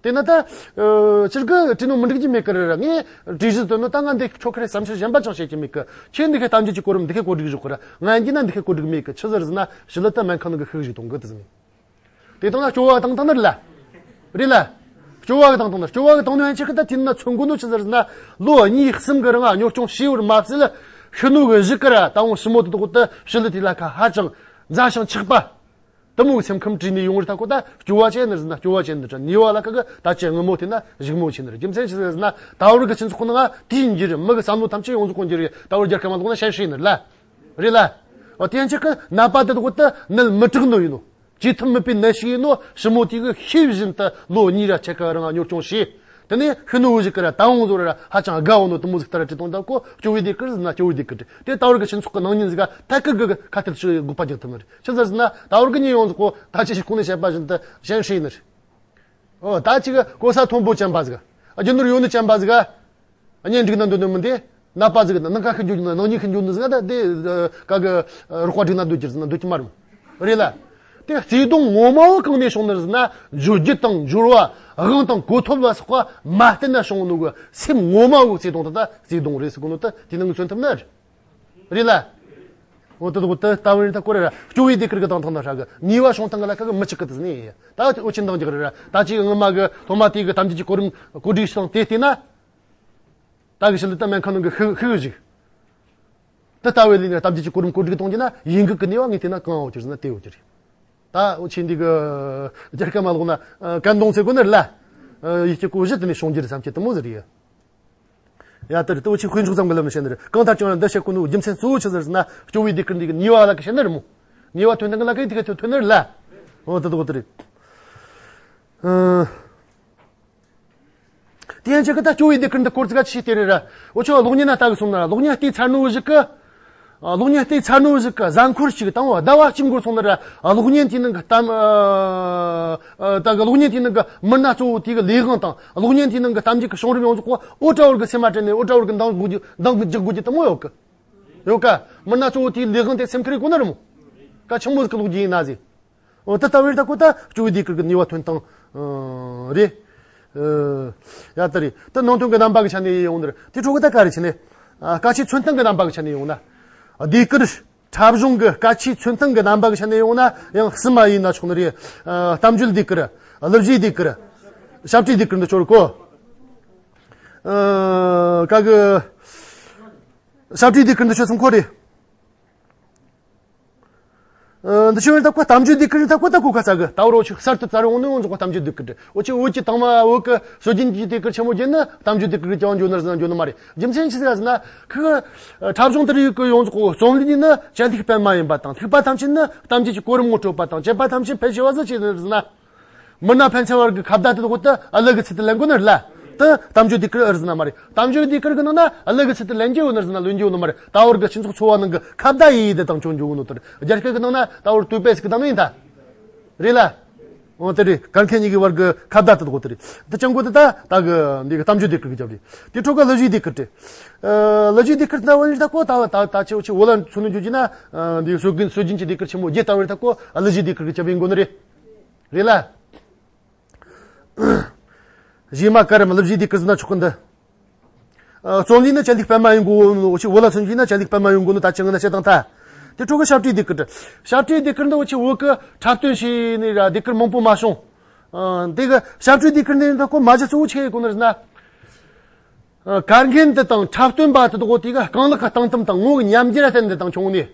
དེ་ན་ད། ཨ། སྤྱིར་གི་བྲིས་ནོ་མི་འགྲིག་རྒྱུ་མེད་གི་རེད། ངས་བྲིས་གཞི་བཏོན་ནོ་ད་ང་འདི་ཁྱོ་ཁ་རེ་བསམ་འཆར་གཞན་པ་ཅང་བཤད་རྒྱུ་མེད་གི། ཁྱེད་འདི་ཁའི་གཏམ་རྒྱུད་ཀྱི་གོ་རིམ་འདི་ཁའི་གོ་སྒྲིག་བཞག་གི་ར། ང་ཡིན་གྱི་ན་འདི་ཁའི་གོ་སྒྲིག་མེད་གི། ཆི་ཟེར་ཟེར་ན་ཞི་ལི་ད་སྨན་ཁང་ནང་གི་ཤུགས་ཞིག་གཏོང་གི་དེ་ཟིན། དེ་དང་ན་སྐྱོ་བ་བཏང་བཏང་ནི་རེད་ལ། རེད་ལ། སྐྱོ་བ་གི་བཏང་བཏང་ན། སྐྱོ་བ་གི་བཏང་ནི་ཡང་ཆེ་གི། ད་དེ་ན་མཚོན་གོ་ནོ་ཆི་ཟེར་ཟེར་ན། ལོ་གཉིས་གསུམ་གི་རིང་གཉོར་སྐྱོང་བྱས་པར་མ་ཟད། ཤི་ནོ་གི་གཞུག་གི་ར་ད་འོང་ཞི་མོ་དེ་དག་ད་ཞི་ལི་དེ་ལ་ཁ་ཧ་ཅང་མཛའ་ཞིང་ཆགས་པ། དེ་མོ་གི་སེམས་ཁམས་བྲིས་ནས་ཡོང་བར་ཐག་གོ། ད་སྐྱོ་བ་ཅན་ནི་ཟེར་ན་སྐྱོ་བ་ཅན་ནི་དྲ། ནུས་པ་ལ་ཁ་གི་ད་ཅི་ངུ་མོ་དེ་ན་གཞིག་མོ་ཆེ་ནི་རེད། རྒྱུ་མཚན་ཅི་ཟེར་ན་ད་བར་གི་སྤྱི་ཚོགས་ནང་དེའི་འགྱུར་མི་གི་བསམ་བློ་ཐམས་ཅད་ཡོངས་རྫོགས་གོ་འགྱུར་རེད། ད་བར་རྒྱལ་ཁབ་མ་ལོག་ན་ཤན་ཧྲི་ནི་ལ་རེད་ལ། འོ་དེ་ཡང་ཅི་གི་ནད་པ་དེ་དག་ད་ནད་མི་དྲག་ནོ་ཡིན་ནོ། བཅོས་ཐབས་མེད་པའི་ནད་ཞིག་ཡིན་ནོ། ཞི་མོ་དེ་གི་ཤེས་བཞིན་དུ་ལོ་གཉིས་ར་ཕྱེད་ཀ་རིང་གཉོར་སྐྱོང་བྱས། དེ་ནས་ཤི་ནོ་བོ་ཞིག་གི་ར་ད་འོང་བཟོ་ར་ཧ་ཅང་དགའ་འོང་ནོ་དེ་མོ་ཟིག་ལྟར་བྲིས་གཏོང་ད་གོ། སྐྱོ་བའི་ཟློས་གར་ཟེར་ན་སྐྱོ་བའི་ཟློས་གར་བྲིས། དེ་ད་བར་གི་སྤྱི་ཚོགས་གི་ནང་ཉིན་ཟིག་ག་ཐད་ཀར་གི་ཁ་གཏད་ཞིག་དགོས་པ་རྒྱག་ཐུབ་ནི་རེད། ཅི་ཟེར་ཟེར་ན་ད་བར་གི་ཉིན་ཡོངས་རྫོགས་གོ། ད་ཅི་ཞིག་གོང་ནས་བཤད་པ་བཞིན་དུ་ཞན་ཧྲི་ནི་རེད། ཨོ་ད་ཅིག་གོ་ས་མཐོན་པོ་ཅན་པ་ཟིག་ག་རྒྱུ་ནོར་ཡོད་ནི་ཅན་པ་ཟིག་ག་གཉེན་སྒྲིག་ན་འདོད་ནི་མིན་ཏེ། ནད་པ་ཟིག་ནང་ཁ་ཤི་འགྱོ་རྒྱུ་ན་ནང་ཉིད་ཤི་འགྱོ་ནི་ཟིག་ད་དེ་ག་གི་རོགས་པ་སྒྲིག་ན་འདོད་རྒྱུ་ཟིག་ན་འདོད་ཀྱི་མ་རུང་། རེད་ལ། དེ་བརྩེ་དུང་ངོ་མ་བོ་གང་ནས་བྱུང་ནི་ཟིག་ན་འབྱོར་རྒྱུ་དང་འབྱོར་བ་དབང་དང་གོ་ཐོབ་ལ་སོགས་པ་མ་བརྟེན་ན་བྱུང་ནོ་གི་སེམས་ངོ་མ་བོ་བརྩེ་དུང་ད་ད་བརྩེ་དུང་རེད་ཟེར་གོ་ནོ་ད་དེ་ནང་གི་མཚོན་ཐུབ་ནི་རེད། རེད་ལ། འོ་དེ་དག་དེ་ལྟ་བུ་ཡིན་ད་ཀོ་རེ་ར་སྐྱོ་བའི་ཟློས་གར་གི་དང་ཐང་ན་ཧྲ་གི་ནུས་པ་བྱུང་ཐང་གི་ལ་ཁ་གི་མི་ཆིག་གི་དེ་ནི་ད་འོ་ཆེན་དང་རྒྱག་རེ་ར་ད་ཅིག་སྔོན་མ་གི་སློབ་མ་དེ་གི་གཏམ་རྒྱུད་ཀྱི་གོ་རིམ་གོ་སྒྲིག་བྱས་དང་དེ་བལྟས་ན། ད་གི་ཞི་ལི་ད་སྨན་ཁང་ནང་གི་ཤི་ཤི་གི་ཞིག་དེ་ལྟ་བུའི་ལས་ནས་གཏམ་རྒྱུད་ཀྱི་གོ་རིམ་གོ་སྒྲིག་གཏོང་རྒྱུ་ན་ཡིན་གི་གི་ནུས་པ་ངས་བལྟས་ན་གང་འོ་ཅིག་ཟེར་ན་དེ་འོ་ཅིག་རེད། ད་འོ་ཆེན་འདི་གི་རྒྱལ་ཁབ་མ་ལོག་ན་ཀན་དོང་ཚེ་གོ་ནི་རེད་ལ། ཡིད་ཀྱི་ཀོ་བཞི་དེ་ནས་བྱུང་རྒྱུ་རེད་བསམ་གྱི་དེ་མོ་ཟེར་ཡ། ཡ་དེ་རེད། དེ་འོ་ཆེན་དཔེ་འཇོག་ཙམ་གི་ལམ་ནས་བཤད་ནི་རེད། གང་ལྟར་ཀྱང་འདི་བཤད་གོ་ནོ་རྒྱུ་མཚན་གཙོ་བོ་ཆི་ཟེར་ཟེར་ན་སྐྱོ་བའི་ཟློས་གར་འདི་གི་ནུས་པ་ལ་གི་བཤད་ནི་རེད་མོ། ནུས་པ་ཐོན་ཐང་གི་ལ་གི་དེ་ག་ཐོན་ཐོན་ནི་རེད་ལ། འོ་དེ་དེ་གོ་དེ་རེད། ཨ། དེ་ཡང་ཅིག་གི་ད་སྐྱོ་བའི་ཟློས་གར་འདི་སྐོར་ཙི་ག་ཆི་དེ་རེད་ར། འོ་ཆོ་གློག་བརྙན་ན་ལྟ་གི་སོང་ན་ར་གློག་བརྙན་བལྟས་ཚར་ནོ་ཞིག་གི། གློག་བརྙན་བལྟས་ཚར་ནོ་ཞིག་གི་གཟའ་འཁོར་ཞིག་དང་བ་ཟླ་བ་གཅིག་འགོར་སོང་ན་ར་གློག་བརྙན་དེའི་ནང་གི་གཏམ། ད་གི་གློག་བརྙན་དེའི་ནང་གི་མི་སྣ་གཙོ་བོ་དེ་གི་ལས་དབང་དང་གློག་བརྙན་དེའི་ནང་གི་གཏམ་རྒྱུད་ཀྱི་བྱུང་རིམ་ཡོངས་རྫོགས་གོ་འོ་ཏྲ་བར་གི་སེམས་མ་དྲན་ནས་འོ་ཏྲ་བར་གི་འདང་དགོས་རྒྱུ་འདང་གི་རྒྱག་དགོས་རྒྱུ་དེ་མོ་ཡོད་གི། ཡོད་ཀ། མི་སྣ་གཙོ་བོ་དེའི་ལས་དབང་དེ་སེམས་ཁུར་ཡེ་གོ་ནི་རེད་མོ། ཀ་ཆི་མོ་ཟིག་གི་ལོ་རྒྱུས་ཡིན་ན་ཟེ། འོ་ད་ལྟ་བུའི་ད་ཀོ་ད་སྐྱོ་བའི་ཟློས་གར་གི་ནུས་པ་ཐོན་སྟངས་རེད། ཡ་ད་རེད། ད་ནང་དོན་གི་རྣམ་པ་གི་ཆ་ནས་ཡོང་ནི་རེད། དེ་ཕྲོ་གི་ད་ག་རེ་ཆ་ནས། སྐད་ཆའི་མཚོན་སྟངས་གི་རྣམ་པ་གི་ཆ་ནས་ཡོང་ན། ཟློས་གར་འཁྲབ་གཞུང་གི་སྐད་ཆའི་མཚོན་སྟངས་གི་རྣམ་པ་གི་ཆ་ནས་ཡོང་ན་ཡང་གསུམ་མ་ཡིན་ན་ཆོག་ནི་རེད། གཏམ་བརྗོད་ཟློས་གར། གླུ་གཞས་ཟློས་གར། ཞབས་ཕྲའི་ཟློས་གར་འདི་ཆོ་རེད་གོ། ཀ་གི། ཞབས་ཕྲའི་ཟློས་གར་འདི་ཆོ་གསུམ་ཁོ་རེད། འདི་ཆོ་ཡོད་ད་ཀོ་གཏམ་བརྗོད་ཟློས་གར་ད་ཀོ་ད་ཀོ་ཁ་ཚ་གི་ད་བར་འོ་ཆོ་གསར་དུ་བཙལ་འོང་ནི་འོང་ཟོག་གཏམ་བརྗོད་ཟློས་གར་འདི་འོ་ཆོ་བོད་ཀྱི་དང་མ་བོད་ཀྱི་སྲོལ་རྒྱུན་གྱི་ཟློས་གར་ཆེན་མོ་བརྒྱུད་ནི་གཏམ་བརྗོད་ཟློས་གར་གི་ཅང་འཇོན་ནར་ཟིན་འཇོན་ནི་མ་རེད། རྒྱུ་མཚན་ཆི་ཟིག་ཟེར་ན་ཁི་འཁྲབ་གཞུང་དེ་རིགས་ཀྱི་ཡོངས་རྫོགས་རྩོམ་ལུས་ནི་བཅད་ལྷུག་སྤེལ་མ་ཡིན་པ་དང་ལྷུག་པ་ཐམས་ཅད་ནི་གཏམ་རྒྱུད་ཀྱི་གོ་རིམ་ངོ་སྤྲོད་པ་དང་བཅད་པ་ཐམས་ཅད་ཕལ་ཆེ་བ་ཟིག་ཆི་ཟིག་ཟེར་ན། མི་སྣ་ཕན་ཚུན་བར་གྱི་ཁ་བརྡ་དེ་དག་ཏུ་གླུ་གི་ཚུལ་དུ་ལེན་དགོས་ནི་རེད་ལ། དེ་གཏམ་བརྗོད་ཟློས་གར་ཨེ་རེད་ཟེར་ན་མ་རེད། གཏམ་བརྗོད་ཟློས་གར་གི་ནང་ན་གླུ་གི་ཚུལ་དུ་ལེན་རྒྱུ་ཡོད་ནི་རེད་ཟེར་ན་ལེན་རྒྱུ་ཡོད་ནི་མ་རེད། ད་བར་གི་སྤྱི་ཚོགས་འཚོ་བ་ནང་གི་ཁ་བརྡ་ཡེ་ཡེ་དེ་དང་ཆོ་འཇོག་གོ་ནོ་དེ་རེད། རྒྱ་སྐད་གི་ནང་ན་ད་བར་དུ་པེ་སི་གི་དང་ནི་ཡིན་ད། རེད་ལ། འོ་དེ་རེད། གར་མཁན་གཉིས་ཀྱི་བར་གི་ཁ་བརྡ་དེ་དག་དེ་རེད། དེ་ཅང་གོ་དེ་ད་ད་གི་འདི་གི་གཏམ་བརྗོད་ཟློས་གར་གི་རྒྱབ་རེད། དེ་ཕྲོ་གི་གླུ་གཞས་ཟློས་གར་དེ། གླུ་གཞས་ཟློས་གར་ད་བར་ད་ཀོ་ད་ད་ད་ཆེ་ཆེ་བོ་ལ་མཚོན་ནི་འཇོག་རྒྱུ་ན། འདི་སྲོལ་རྒྱུན་སྲོལ་རྒྱུན་གྱི་ཟློས་གར་ཆེན་མོ་བརྒྱད་ད་བར་ད་ཀོ་གླུ་གཞས་ཟློས་གར་གི་རྒྱབ་ཡིན་དགོས་ནི་རེད། རེད་ལ། གཞས་མ་གར་རམ་གླུ་གཞས་ཟློས་གར་ཟེར་ན་ཆོག་གི་འདི། རྩོམ་ལུས་ནི་བཅད་ལྷུག་སྤེལ་མ་ཡིན་དགོས་འོ་ཆི་བོད་ལ་མཚོན་རྒྱུ་ན་བཅད་ལྷུག་སྤེལ་མ་ཡིན་དགོས་ནི་ད་ཅི་ངན་ན་བཤད་དང་ཐལ། དེ་ཕྲོ་གི་ཞབས་ཕྲའི་ཟློས་གར་དེ། ཞབས་ཕྲའི་ཟློས་གར་འདི་འོ་ཆི་བོད་ཀྱི་འཁྲབ་སྟོན་བྱས་ནས་ར་ཟློས་གར་མང་པོ་མ་བྱུང་། དེ་གི་ཞབས་ཕྲའི་ཟློས་གར་འདི་འདི་ཀོ་མ་གཞི་གཙོ་བོ་ཆི་ཡེ་གོ་ནི་རེད་ན། གར་མཁན་དེ་དང་འཁྲབ་སྟོན་པ་དེ་དག་དེ་གི་རྐང་ལག་གི་སྟངས་སྟབས་དང་ངོ་གི་ཉམས་འགྱུར་བསྟན་དེ་དང་བྱུང་ནས།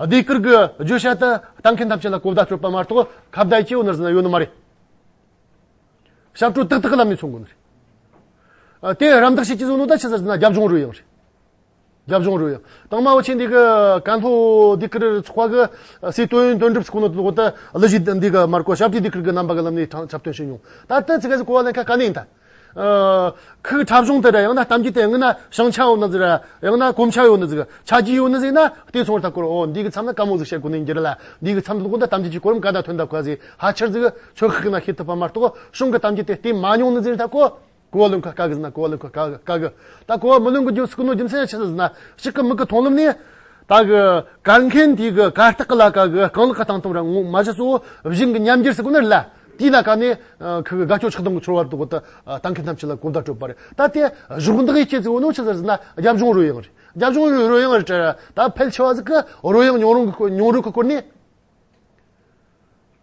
ཟློས་གར་གི་བརྗོད་བྱ་དེ་ལྟ་མཁན་ཐམས་ཅད་ལ་གོ་བརྡ་སྤྲོད་པ་མ་གཏོགས་ཁ་བརྡ་ཡེ་ཆེ་ཡོད་ནི་རེད་ཟེར་ན་ཡོད་ནི་མ་རེད། ཞབས་བྲོ་ཏག་ཏག་གི་ལམ་ནས་མཚོན་དགོས་ནི་རེད། དེ་རམ་འདེགས་བྱེད་ཀྱི་བཟོ་ནོ་ད་ཆི་ཟེར་ཟེར་ན་རྒྱབ་ལྗོངས་རོལ་དབྱངས་རེད། རྒྱབ་ལྗོངས་རོལ་དབྱངས་དང་མ་འོ་ཆེ་འདི་གི་ཀན་ལྷོ་ཟློས་གར་ཚོགས་པ་གི་སྲས་དོན་དོན་གྲུབ་སྐུ་ནོ་དེ་དག་དེ་གླུ་གཞས་འདི་གི་མར་ཀོ་ཞབས་ཕྲའི་ཟློས་གར་གི་རྣམ་པ་གི་ལམ་ནས་འཁྲབ་སྟོན་བྱས་མྱོང་། ད་ལྟ་ཚིག་ག་ཟིག་གོ་བ་ལེན་ཁ་ག་ནས་ཡིན་ད། ཁུག་འཁྲབ་གཞུང་དེ་ར་ཡང་ན་གཏམ་རྒྱུད་དེ་ཡང་ན་ཞིང་ཆ་ཡོད་ནི་ཟིག་ར་ཡང་ན་གོམ་ཆ་ཡོད་ནི་ཟིག་ཆ་རྒྱུས་ཡོད་ནི་ཟིག་ན་བལྟས་སོང་བར་ཐག་གོ་ར། འོ་འདི་གི་མཚམས་ན་དཀའ་མོ་ཟིག་བཤད་དགོས་ནི་འགྱུར་ལ། འདི་གི་མཚམས་ལོག་འདི་གཏམ་རྒྱུད་ཀྱི་གོ་རིམ་ག་ད་ཐོན་ད་གོ་ཟིག་ཧ་ཆར་ཟིག་ཚོད་དཔག་གི་ན་ཤེས་ཐུབ་པ་མ་གཏོགས་གཞུང་གི་གཏམ་རྒྱུད་དེ་བལྟས་མ་མྱོང་ནི་ཟིག་ར་ཐག་གོ། གོ་བ་ལོན་ཁ་དཀའ་གི་ཟིག་ན་གོ་བ་ལོན་ཁ་དཀའ་གི་དཀའ་གི། ད་གོ་བ་མི་ལོན་གི་རྒྱུ་ཟིག་ནོ་རྒྱུ་མཚན་ཆི་ཟིག་ཟིག་ན་ཞིག་གི་མི་གི་མཐོང་ལམ་ནས། ད་གི་གར་མཁན་དེ་གི་གར་སྟེགས་ལ་ཀ་གི་རྐང་ལག་གི་སྟངས་སྟབས་ར་ངོ་མ་གཞི་གཙོ་བོ་བཞིན་གི་ཉམས་འགྱུར་ཟེར་གོ་ནི་རེད་ལ། དེ་ལ་ཀ་ནས་ཁུ་གི་དགའ་སྐྱོ་ཆགས་སྡང་གི་ཚོར་བ་དུ་གོ་ད་ལྟ་མཁན་ཐམས་ཅད་ལ་གོ་བརྡ་སྤྲོད་པ་རེད། ད་དེ་གཞོགས་འདེགས་ཡེ་ཆེ་ཟེར་བོ་ནོ་ཆི་ཟེར་ཟེར་ན་རྒྱབ་ལྗོངས་རོལ་དབྱངས་རེད། རྒྱབ་ལྗོངས་རོལ་དབྱངས་རེད་དྲ་ད་ཕལ་ཆེ་བ་ཟིག་གི་རོལ་དབྱངས་མྱོང་རོལ་གི་མྱོང་རོལ་གི་སྐོར་ནས།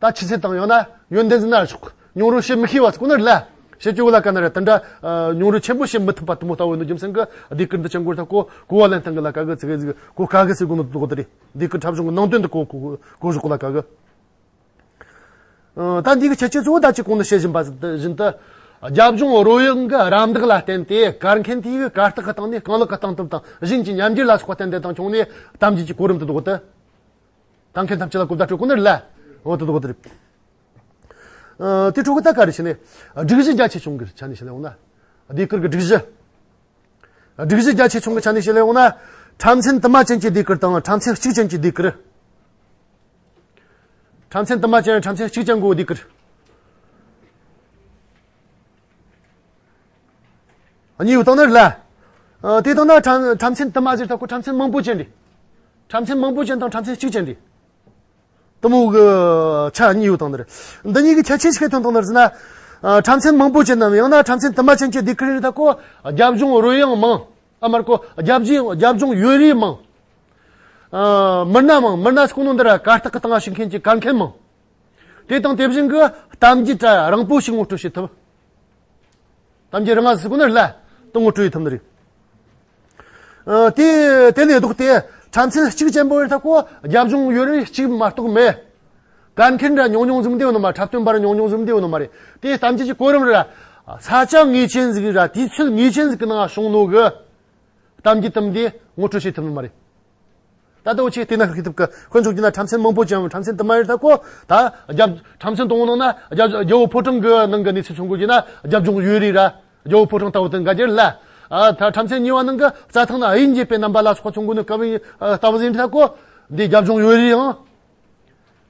ད་ཆི་ཚེ་དང་ཡང་ན་ཡོན་ཏན་ཟིན་ན་ཆོག་མྱོང་རོལ་བྱེད་མི་ཤེས་པ་ཟིག་གོ་ནི་རེད་ལ། བྱེད་ཀྱི་བོ་ལ་ཀ་ན་རེད། དེ་འདྲ་མྱོང་རོལ་ཆེན་པོ་བྱེད་མི་ཐུབ་པ་དུ་མོ་ལྟ་བུ་ཡིན་ནོ་རྒྱུ་མཚན་གི་ཟློས་གར་འདི་ཅང་གོ་ད་ཀོ་གོ་བ་ལེན་སྟངས་གི་ལ་ཀ་གི་ཚིག་གི་ཟིག་གོ་ཀ་གི་ཟིག་གོ་ནོ་དུ་གོ་དེ་རེད། ཟློས་གར་འཁྲབ་གཞུང་གི་ནང་དོན་དུ་གོ་གོ་གོ་གཞུག་གོ་ལ་ཀ་གི། ཨ། ད་འདི་གི་ཁྱད་ཆོས་གཙོ་བོ་ད་ཅི་གོང་དུ་བཤད་བཞིན་པ་བཞིན་དུ། རྒྱབ་ལྗོངས་རོལ་དབྱངས་ཀྱི་རམ་འདེགས་ལ་བརྟེན་ཏེ་གར་མཁན་དེ་གི་གར་སྟེགས་ཀྱི་སྟེང་ནས་རྐང་ལག་གི་སྟེང་དུ་དང་གཞན་གྱི་ཉམས་འགྱུར་ལ་སོགས་པ་བརྟེན་ཏེ་དང་བྱུང་ནས་གཏམ་རྒྱུད་ཀྱི་གོ་རིམ་དུ་འདུག་སྟེ། གཏམ་མཁན་ཐམས་ཅད་ལ་གོ་བརྡ་སྤྲོད་གོ་ནི་རེད་ལ། འོ་དེ་འདུག་སྟེ་རེད། ཨ། དེ་འཕྲོ་གི་ད་ག་རེ་བྱས་ནས་སྒྲིག་གཞི་རྒྱ་ཆེ་ཆུང་གི་ཆ་ནས་བཤད་ལེ་འོང་ན། ཟློས་གར་གྱི་སྒྲིག་གཞི། སྒྲིག་གཞི་རྒྱ་ཆེ་ཆུང་གི་ཆ་ནས་བཤད་ལེ་འོང་ན། འཁྲབ་ཚན་དུ་མ་ཅན་གྱི་ཟློས་གར་དང་འཁྲབ་ཚན་གཅིག་ཅན་གྱི་ཟློས་གར། འཁྲབ་ཚན་དུ་མ་ཅན་འཁྲབ་ཚན་གཅིག་ཅན་གྱི་ཟློས་གར། གཉིས་ཡོད་དང་ནི་རེད་ལ། ཨ། དེ་དང་ན་འཁྲབ་འཁྲབ་ཚན་དུ་མ་ཟེར་ད་ཁོ་འཁྲབ་ཚན་མང་པོ་ཅན་རེད། འཁྲབ་ཚན་མང་པོ་ཅན་དང་འཁྲབ་ཚན་གཅིག་ཅན་རེད། དེ་མོ་གི་ཆ་གཉིས་ཡོད་དང་ནི་རེད། འདི་གཉིས་ཀྱི་ཁྱད་ཆོས་ཤིག་ཐོན་དང་ནི་རེད་ཟེར་ན། ཨ། འཁྲབ་ཚན་མང་པོ་ཅན་ནམ་ཡང་ན་འཁྲབ་ཚན་དུ་མ་ཅན་གྱི་ཟློས་གར་རེད་ད་ཁོ། རྒྱབ་ལྗོངས་རོལ་དབྱངས་མང་། ཨ། མར་ཁོ་རྒྱབ་ལྗོངས་རྒྱབ་ལྗོངས་ཡོད་རེད་མང་། ཨ། མི་སྣ་མང་། མི་སྣ་ཟེར་གོ་ནོ་འདི་ར་གར་སྟེགས་ཀྱི་སྟེང་ང་ཞུགས་མཁན་གྱི་གར་མཁན་མང་། དེ་དང་དེ་བཞིན་གྱི་གཏམ་རྒྱུད་ར་རིང་པོ་ཞིག་ངོ་སྤྲོད་བྱེད་ཐུབ། གཏམ་རྒྱུད་རིང་ང་ཟེར་གོ་ནི་རེད་ལ། དེ་ངོ་སྤྲོད་ཡེད་ཐུབ་ནི་རེད། ཨ། དེ་དེ་ལས་ལྡོག་སྟེ་འཁྲབ་ཚན་གཅིག་ཅན་པོ་རེད་ད་ཁོ། རྒྱབ་ལྗོངས་ཡོད་རེད་གཅིག་མ་གཏོགས་མེད། གར་མཁན་ར་ཉུང་ཉུང་ཟིག་འདི་ཡོད་ནི་མ། འཁྲབ་སྟོན་པ་ར་ཉུང་ཉུང་ཟིག་འདི་ཡོད་ནི་མ་རེད། དེ་གཏམ་རྒྱུད་ཀྱི་གོ་རིམ་ར་ས་ཆ་ངེས་ཅན་ཟིག་ར་དུས་ཚོད་ངེས་ཅན་ཟིག་གི་ནང་བྱུང་ནོ་གི་གཏམ་རྒྱུད་དམ་དེ་ངོ་སྤྲོད་བྱེད་ཐུབ་ནི་མ་རེད། ད་ལྟ་འུ་ཆོས་བལྟས་ན་ཤེས་ཐུབ་གི། དཔེ་འཇོག་རྒྱུ་ན་འཁྲབ་ཚན་མང་པོ་ཅན་འཁྲབ་ཚན་དུ་མ་རེད་ད་ཁོ། ད་རྒྱབ་འཁྲབ་ཚན་དང་པོ་ནང་ན་རྒྱ་རྒྱལ་པོ་ཕོ་བྲང་གི་ནང་གི་གནས་ཚུལ་མཚོན་དགོས་རྒྱུ་ན་རྒྱབ་ལྗོངས་ཡོད་རེད་ར། རྒྱལ་པོ་ཕོ་བྲང་ལྟ་བུ་དེ་འགའ་རྒྱུ་རེད་ལ། ཨ། ད་འཁྲབ་ཚན་གཉིས་པ་ནང་གི་རྩྭ་ཐང་ན་དབྱིན་ཇི་པའི་རྣམ་པ་ལ་སོགས་པ་མཚོན་དགོས་ནི་སྐབས་ལྟ་བུ་ཟིན་ད་ཁོ། འདི་རྒྱབ་ལྗོངས་ཡོད་རེད་ཡང་།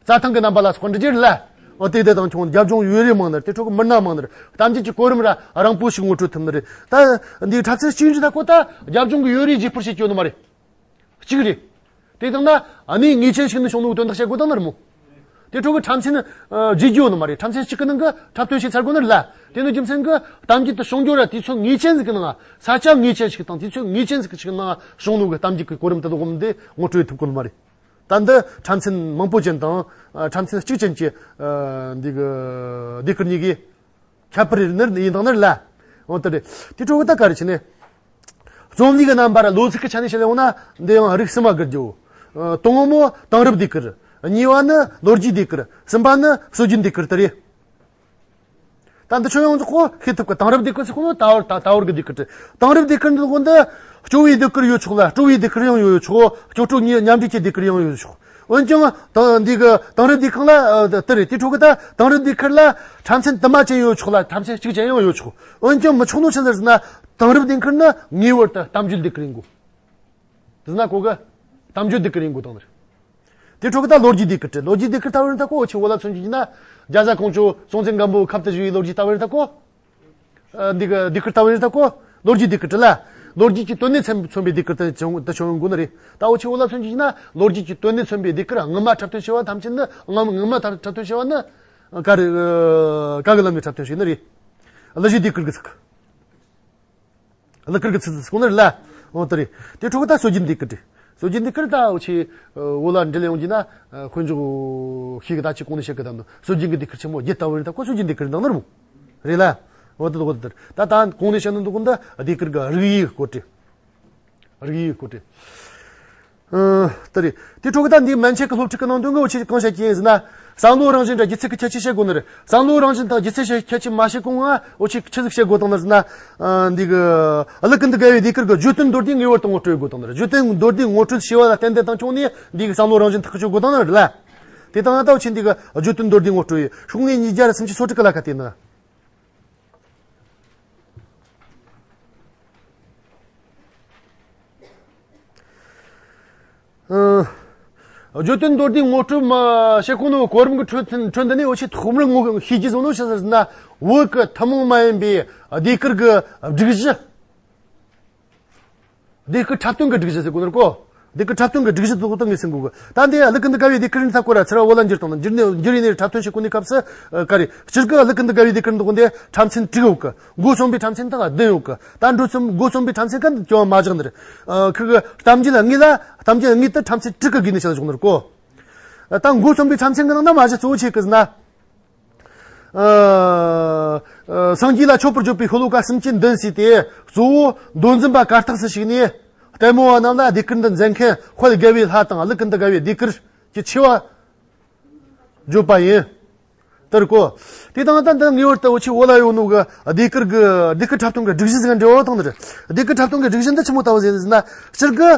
རྩྭ་ཐང་གི་རྣམ་པ་ལ་སོགས་འདྲི་རྒྱུ་རེད་ལ། འོ་དེ་དེ་དང་ཁྱོད་རྒྱབ་ལྗོངས་ཡོད་རེད་མང་ནི་རེད། དེ་འཕྲོ་གི་མི་སྣ་མང་ནི་རེད། གཏམ་རྒྱུད་ཀྱི་གོ་རིམ་ར་རིང་པོ་ཞིག་ངོ་སྤྲོད་ཐུབ་ནི་རེད། ད་འདི་འཁྲབ་ཚན་གཅིག་འདྲི་ད་ཁོ་ད་རྒྱབ་ལྗོངས་གི་ཡོད་རེད་རྒྱས་པར་བྱེད་རྒྱུ་ནི་མ་རེད། གཅིག་རེད། དེ་དང་ན་གནས་ངེས་ཅན་ཞིག་ནས་བྱུང་ནོ་གི་དོན་དག་བཤད་དགོས་དང་ནི་རེད་མོ། དེ་འཕྲོ་གི་འཁྲབ་ཚན་བརྗེ་རྒྱུ་ནི་མ་རེད། འཁྲབ་ཚན་གཅིག་གི་ནང་གི་འཁྲབ་སྟོན་བྱས་ཚར་དགོས་ནི་རེད་ལ། དེ་ནི་རྒྱུ་མཚན་གི་གཏམ་རྒྱུད་དུ་བྱུང་རྒྱུ་ར་དུས་ཚོད་ངེས་ཅན་ཟིག་གི་ནང་ས་ཆ་ངེས་ཅན་ཞིག་དང་དུས་ཚོད་ངེས་ཅན་ཟིག་གི་ཞིག་ནང་བྱུང་ནོ་གི་གཏམ་རྒྱུད་ཀྱི་གོ་རིམ་དེ་དག་གོམ་དེ་ངོ་སྤྲོད་ཐུབ་དགོས་ནི་མ་རེད། ད་འདི་འཁྲབ་ཚན་མང་པོ་ཅན་དང་འཁྲབ་ཚན་གཅིག་ཅན་གྱི་འདི་གི་ཟློས་གར་གཉིས་ཀྱི་ཁྱད་པར་ནི་ཡིན་དང་ནི་རེད་ལ། འོ་དེ་རེད། དེ་འཕྲོ་གི་ད་ག་རེ་བྱས་ནས། རྩོམ་ཡིག་གི་རྣམ་པ་ར་ལོ་ཚིགས་ཀྱི་ཆ་ནས་བཤད་ལེ་འོང་ན་འདི་ཡང་རིགས་གསུམ་པ་བརྒལ་རྒྱུ། དང་པོ་དེང་རབས་ཟློས་གར། གཉིས་པ་ནི་ལོ་རྒྱུས་ཟློས་གར། གསུམ་པ་ནི་སྲོལ་རྒྱུན་ཟློས་གར་དེ་རེད། ད་འདི་ཁྱོད་ཡོངས་རྫོགས་ཁོ་ཤེས་ཐུབ་གི། དེང་རབས་ཟློས་གར་ཟེར་གོ་ནོ་ད་བར་ད་ད་བར་གི་ཟློས་གར་དེ། དེང་རབས་ཟློས་གར་འདི་གོ་འདི་སྐྱོ་བའི་ཟློས་གར་ཡོད་ཆོག་ལ། སྤྲོ་བའི་ཟློས་གར་ཡང་ཡོད་ཆོག་སྐྱོ་སྤྲོ་མཉམ་འདྲེས་ཀྱི་ཟློས་གར་ཡང་ཡོད་ཆོག་འོན་ཀྱང་ད་འདི་གི་དེང་རབས་ཟློས་གར་ལ་དེ་རེད། དེ་འཕྲོ་གི་ད་དེང་རབས་ཟློས་གར་ལ་འཁྲབ་ཚན་དུ་མ་ཅན་ཡོད་ཆོག་ལ། འཁྲབ་ཚན་གཅིག་ཅན་ཡང་ཡོད་ཆོག་འོན་ཀྱང་མི་ཆོག་ནོ་ཆི་ཟེར་ན། དེང་རབས་ཟློས་གར་ནི་ངེས་པར་དུ་གཏམ་རྒྱུད་ཟློས་གར་ཡིན་དགོས། དེ་ན་གོ་གི། གཏམ་རྒྱུད་ཟློས་གར་ཡིན་དགོས་དང་ནི་རེད། དེ་འཕྲོ་གི་ད་ལོ་རྒྱུས་ཟློས་གར་དེ། ལོ་རྒྱུས་ཟློས་གར་ལྟ་བུ་ཡིན་ད་ཁོ་འུ་ཆོས་བོད་ལ་མཚོན་རྒྱུ་ན་རྒྱ་བཟའ་ཀོང་ཇོ་སྲོང་བཙན་སྒམ་པོའི་ཁབ་ཏུ་བཞེས་པའི་ལོ་རྒྱུས་ལྟ་བུ་ཡིན་ད་ཁོ། ཨ། འདི་གི་ཟློས་གར་ལྟ་བུ་ཡིན་ད་ཁོ། ལོ་རྒྱུས་ཟློས་གར་དེ་ལ། ལོ་རྒྱུས་ཀྱི་དོན་ནས་མཚོན་མཚོན་པའི་ཟློས་གར་དེ་བྱུང་དེ་བྱུང་ཡོང་དགོས་ནི་རེད། ད་འུ་ཆོས་བོད་ལ་མཚོན་རྒྱུ་ན་ལོ་རྒྱུས་ཀྱི་དོན་ནས་མཚོན་པའི་ཟློས་གར་སྔོན་མ་འཁྲབ་སྟོན་བྱས་པ་ཐམས་ཅད་ནི། སྔ་སྔོན་མ་འཁྲབ་འཁྲབ་སྟོན་བྱས་པ་ནི་ག་རེ། ག་གི་ལམ་ནས་འཁྲབ་སྟོན་བྱས་ནི་རེད། གླུ་གཞས་ཟློས་གར་གི་ཚིག་གླུ་གར་གི་ཚིག་ཚིག་གོ་ནི་རེད་ལ། འོ་དེ་རེད། དེ་འཕྲོ་གི་ད་སྲོལ་རྒྱུན་ཟློས་གར་དེ། སྲོལ་རྒྱུན་ཟློས་གར་ད་འུ་ཆོས་བོད་ལ་འདྲི་ལེ་ཡོང་རྒྱུ་ན། དཔེ་འཇོག་ཤེས་གི་ད་ཅི་གོང་ནས་བཤད་གི་ད་ནི་སྲོལ་རྒྱུན་གི་ཟློས་གར་ཆེན་མོ་བརྒྱད་ལྟ་བུ་རེད་ད་ཁོ། སྲོལ་རྒྱུན་ཟློས་གར་འདང་ནི་རེད་མོ། རེད་ལ། འོ་དེ་འོ་དེ་ད་ད་གོང་ནས་བཤད་ནི་འདུག་གོ་འདི་ཟློས་གར་གི་རིགས་དབྱེ་གི་སྐོར་དེ། རིགས་དབྱེ་གི་སྐོར་དེ། ཨ། དེ་རེད། དེ་འཕྲོ་གི་ད་འདི་མན་ཆད་གི་སློབ་ཁྲིད་གི་ནང་དོན་གི་འུ་ཆོས་གང་བཤད་ཀྱི་ཡིན་ཟེར་ན། བསམ་བློ་རང་བཞིན་དང་སྒྱུ་རྩལ་གི་ཁྱད་ཆོས་བཤད་དགོས་ནི་རེད། བསམ་བློ་རང་བཞིན་དང་སྒྱུ་རྩལ་ཁྱད་ཆོས་མ་བཤད་གོང་ང་འུ་ཆོས་ཆི་ཟིག་བཤད་དགོས་དང་ནི་ཟེར་ན། ཨ། འདི་གི་གླུ་ཀུན་ཏུ་དགའ་བའི་ཟློས་གར་གི་བརྗོད་དོན་མདོར་བསྡུས་ངེས་པར་དུ་ངོ་སྤྲོད་དགོས་དང་ནི་རེད། བརྗོད་དོན་མདོར་བསྡུས་ངོ་སྤྲོད་བྱས་པ་ལ་བརྟེན་ཏེ་དང་བྱུང་ནས་འདི་གི་བསམ་བློ་རང་བཞིན་ཐག་གཅོད་དགོས་དང་ནི་རེད་ལ། དེ་དང་ན་ད་འུ་ཆོས་འདི་གི་བརྗོད་དོན་མདོར་བསྡུས་ངོ་སྤྲོད་ཡི་ཤོག་ངོས་ཉིས་བརྒྱ་ར་སུམ་ཅུ་སོ་དྲུག་གི་ལ་ཁ་དེ་ནི། ཨ། བརྗོད་དོན་མདོར་བསྡུས་ངོ་སྤྲོད་མ་བྱེད་གོང་ནོ་གོ་རིམ་གི་ཁྲོད་ཁྲོད་འདི་ནས་འུ་ཆོས་ཐོག་མར་ངོ་ཤེས་ཀྱི་བཟོ་ནོ་ཆི་ཟེར་ན། བོད་ཀྱི་ཐུན་མོང་མ་ཡིན་པའི་ཟློས་གར་གི་སྒྲིག་གཞི། ཟློས་གར་འཁྲབ་སྟོན་གྱི་སྒྲིག་གཞི་ཟེར་གོ་ནོ་གོ། ཟློས་གར་འཁྲབ་སྟོན་གྱི་སྒྲིག་གཞི་དེ་ད་ངས་ཟིན་དགོས་གི། ད་འདི་གླུ་ཀུན་ཏུ་དགའ་བའི་ཟློས་གར་ནི་ད་ཁོ་ར་ཚུར་བོད་ལ་འགྱུར་དང་འགྱུར་ནས་འགྱུར་ཡིན་ནས་འཁྲབ་སྟོན་བྱེད་གོ་ནི་སྐབས་སུ། ཨ། ག་རེ། སྤྱིར་གི་གླུ་ཀུན་ཏུ་དགའ་བའི་ཟློས་གར་འདི་གོ་འདི་འཁྲབ་ཚན་དྲུག་ཡོད་གི། འགོ་རྩོམ་པའི་འཁྲབ་ཚན་དག་བདུན་ཡོད་གི། ད་འགོ་རྩོམ་འགོ་རྩོམ་པའི་འཁྲབ་ཚན་ག་འདི་ཅང་མ་བཞག་ནི་རེད། ཨ། ཁི་གི་གཏམ་རྒྱུད་ལ་དངོས་ལ་གཏམ་རྒྱུད་དངོས་དེ་འཁྲབ་ཚན་དྲུག་གི་བགོས་ནས་བཤད་བཞག་ནི་རེད་གོ། ད་འགོ་རྩོམ་པའི་འཁྲབ་ཚན་གི་ནང་ན་མ་གཞི་གཙོ་བོ་ཆི་ཟིག་ཟེར་ན། ཨ། སངས་རྒྱས་ལ་མཆོད་པར་བརྗོད་པའི་ཤོ་ལོ་ཀ་སུམ་ཅུ་འདོན་ཟེར་ཏེ། གཙོ་བོ་མདོ་འཛིན་པ་གར་སྟེགས་སུ་ཞུགས་ནས་ལྟད་མོ་བ་རྣམས་ལ་ཟློས་གར་འདི་མཛད་མཁན་དཔལ་དགའ་བའི་ལྷ་དང་གླུ་ཀུན་ཏུ་དགའ་བའི་ཟློས་གར་གྱི་ཆེ་བ་བརྗོད་པ་ཡིན། དེར་གོ། དེ་དང་ད་འདི་ངེས་པར་དུ་འུ་ཆོས་བོད་ལ་ཡོད་ནོ་གི་ཟློས་གར་གི་ཟློས་གར་འཁྲབ་སྟོན་གི་སྒྲིག་གཞི་ཟིག་འབྲེལ་བ་དང་ནི་རེད། ཟློས་གར་འཁྲབ་སྟོན་གི་སྒྲིག་གཞི་འདི་ཆི་མོ་ལྟ་བུ་ཟིག་ཟེར་ན། སྤྱིར་གི་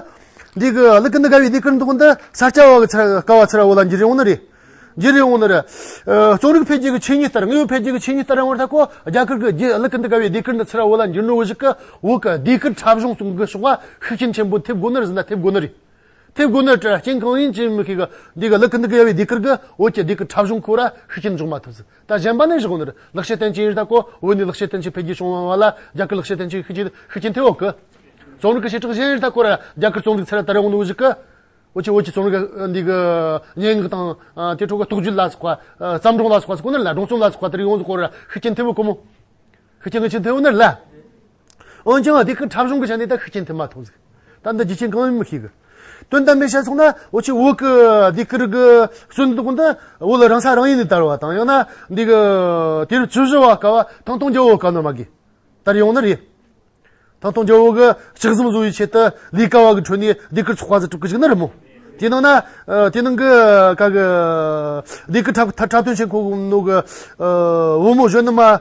འདི་གི་གླུ་ཀུན་ཏུ་དགའ་བའི་ཟློས་གར་འདི་ཀུན་ཏུ་ས་སྐྱ་བ་གི་ཚུར་ཀ་བ་ཚུར་བོད་ལ་འགྱུར་ཡོང་ནི་རེད། འགྱུར་ཡོང་ནི་རེད། ཨ་རྩོམ་རིག་འཕེལ་རྒྱས་ཀྱི་ཆོས་ཉིད་ལྟར། དངོས་ཡོད་འཕེལ་རྒྱས་ཀྱི་ཆོས་ཉིད་ལྟར་ཡོང་བར་ཐལ་གོ། རྒྱ་གར་གི་རྒྱུ་གླུ་ཀུན་ཏུ་དགའ་བའི་ཟློས་གར་འདི་ཚུར་བོད་ལ་འགྱུར་ནོ་བོ་ཞིག་གི་བོད་གི་ཟློས་གར་འཁྲབ་གཞུང་གསུམ་གི་ཕྱོགས་ལ་ཤུགས་རྐྱེན་ཆེན་པོ་ཐེབས་དགོས་ནི་རེད་ཟེར་ན་ཐེབས་དགོས་ནི་རེད། ཐེབས་དགོས་ནི་རེད། རྐྱེན་གང་ཡིན་ཅི་མི་ཤེས་གི་འདི་གི་གླུ་ཀུན་ཏུ་དགའ་བའི་ཟློས་གར་གི་བོད་ཀྱི་ཟློས་གར་འཁྲབ་གཞུང་ཁོ་ར་ཤུགས་རྐྱེན་འཇོག་མ་ཐུབ་ཟིག། ད་གཞན་པ་ནི་བཞག་ནི་རེད། ལེགས་བཤད་བསྟན་བཅོས་ཡིན་ད་གོ། བོད་ནས་ལེགས་བཤད་བསྟན་བཅོས་འཕེལ་རྒྱས་བྱུང་བ་ལ་རྒྱ་གར་ལེགས་བཤད་བསྟན་བཅོས་ཤུགས་རྐྱེན་ཤུགས་རྐྱེན་ཐེབས་ཡོད་གི། རྩོམ་རིག་གི་བྱེ་བྲག་གཞན་ཡིན་ད་གོ་ར་རྒྱ་གར་རྩོམ་རིག་ཚུར་དར་ཡོང་ནོ་ཞིག་གི། འུ་ཆོ་འུ་ཆོ་རྩོམ་རིག་འདི་གི་སྙན་ངག་དང་ཨ་དེ་འཕྲོ་གི་རྟོགས་བརྗོད་ལ་སོགས་པ། ཨ་བརྩམས་སྒྲུང་ལ་སོགས་པ་ཟེར་གོ་ནི་རེད་ལ། སྒྲུང་རྩོམ་ལ་སོགས་པ་དེར་ཡོང་ཟིག་གོ་ར་ཤུགས་རྐྱེན་ཐེབས་ཡོད་གི་མོ། ཤུགས་རྐྱེན་ངེས་ཅན་ཐེབས་ཡོད་ནི་རེད་ལ། འོན་ཀྱང་ཟློས་གར་འཁྲབ་གཞུང་གི་ཆ་ནས་ད་ཤུགས་རྐྱེན་ཐེབས་མ་ཐུབ་ཟིག། ད་འདི་རྒྱུ་རྐྱེན་གང་ཡིན་མི་ཤེས་གི། དོན་དམ་པའི་བཤད་སོང་ན་འུ་ཆོས་བོད་གི་ཟློས་གར་གི་སྲོལ་འདི་ཀུན་ཏུ་བོད་ལ་རང་ས་རང་ཡུལ་ནས་དར་བ་དང་། ཡང་ན་འདི་གི་དུས་རབས་བཅུ་བཞི་བ་སྐབས་བ་ཐང་སྟོང་རྒྱལ་པོ་སྐབས་ནས་མ་གི་དར་ཡོང་ནི་རེད། ཐང་སྟོང་རྒྱལ་པོ་གི་ལྕགས་ཟམ་བཟོ་བའི་ཆེད་དུ་ལས་ཀ་བ་གི་ཁྲོད་ནས་ཟློས་གར་ཚོགས་པ་ཟིག་གྲུབ་གི་ཞིག་ནི་རེད་མོ། དེ་ནང་ན་ཨ་དེ་ནང་གི་ཀ་གི་ཟློས་གར་འཁྲབ་འཁྲབ་སྟོན་བྱེད་མཁན་ནོ་གི་ཨ་བུ་མོ་གཞོན་ནུ་མ་ཨ་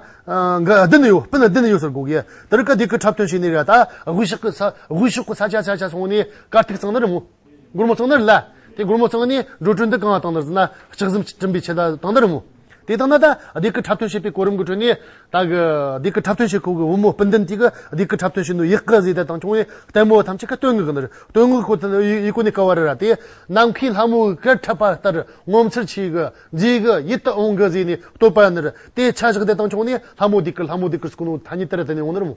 འགའ་བདུན་ཡོད། སྤུན་བདུན་ཡོད་ཟེར་གོ་གི། དེ་རིགས་ཀ་ཟློས་གར་འཁྲབ་སྟོན་བྱས་ནས་ར་ད་དབུས་ཕྱོགས་གི་ས་དབུས་ཕྱོགས་གི་ས་ཆ་ས་ཆ་སོང་ནས་གར་སྟེགས་བཙངས་ནི་རེད་མོ། སྒོར་མོ་བཙངས་ནི་རེད་ལ། དེ་སྒོར་མོ་བཙངས་ནས་འགྲོ་གྲོན་འདི་གང་བཏང་ནི་རེད་ཟེར་ན་ལྕགས་ཟམ་སྐྲུན་པའི་ཆེད་ལ་བཏང་ནི་རེད་མོ། དེ་དང་ན་ད་ཟློས་གར་འཁྲབ་སྟོན་བྱེད་པའི་གོ་རིམ་གྱི་ཁྲོད་ནས་ད་གི་ཟློས་གར་འཁྲབ་སྟོན་བྱེད་མཁན་གྱི་བུ་མོ་སྤུན་ལྡན་དེ་གི་ཟློས་གར་འཁྲབ་སྟོན་བྱེད་ནོ་ཡག་གི་ཟེར་ད་དང་ཆུང་བའི་ལྟད་མོ་ཐམས་ཅད་ཀ་སྟོན་གི་གི་ནི་རེད། སྟོན་གི་ཁོ་ད་ཡི་ཡི་གོ་ནས་ག་བ་རེད་ར། དེ་ནམ་མཁའི་ལྷ་མོ་གི་གར་འཁྲབ་པ་ལྟར་ངོ་མཚར་ཆེ་གི། མཛེས་གི། ཡིད་དུ་འོང་གི་ཟེར་ནས་བསྟོད་པ་ནི་རེད། དེ་ཆ་བཞག་དེ་དང་ཆུང་ནས་ལྷ་མོ་ཟློས་གར་ལྷ་མོ་ཟློས་གར་ཟེར་གོ་ནོ་ཐ་སྙད་དེ་ར་དེ་ནས་འོང་ནི་རེད་མོ།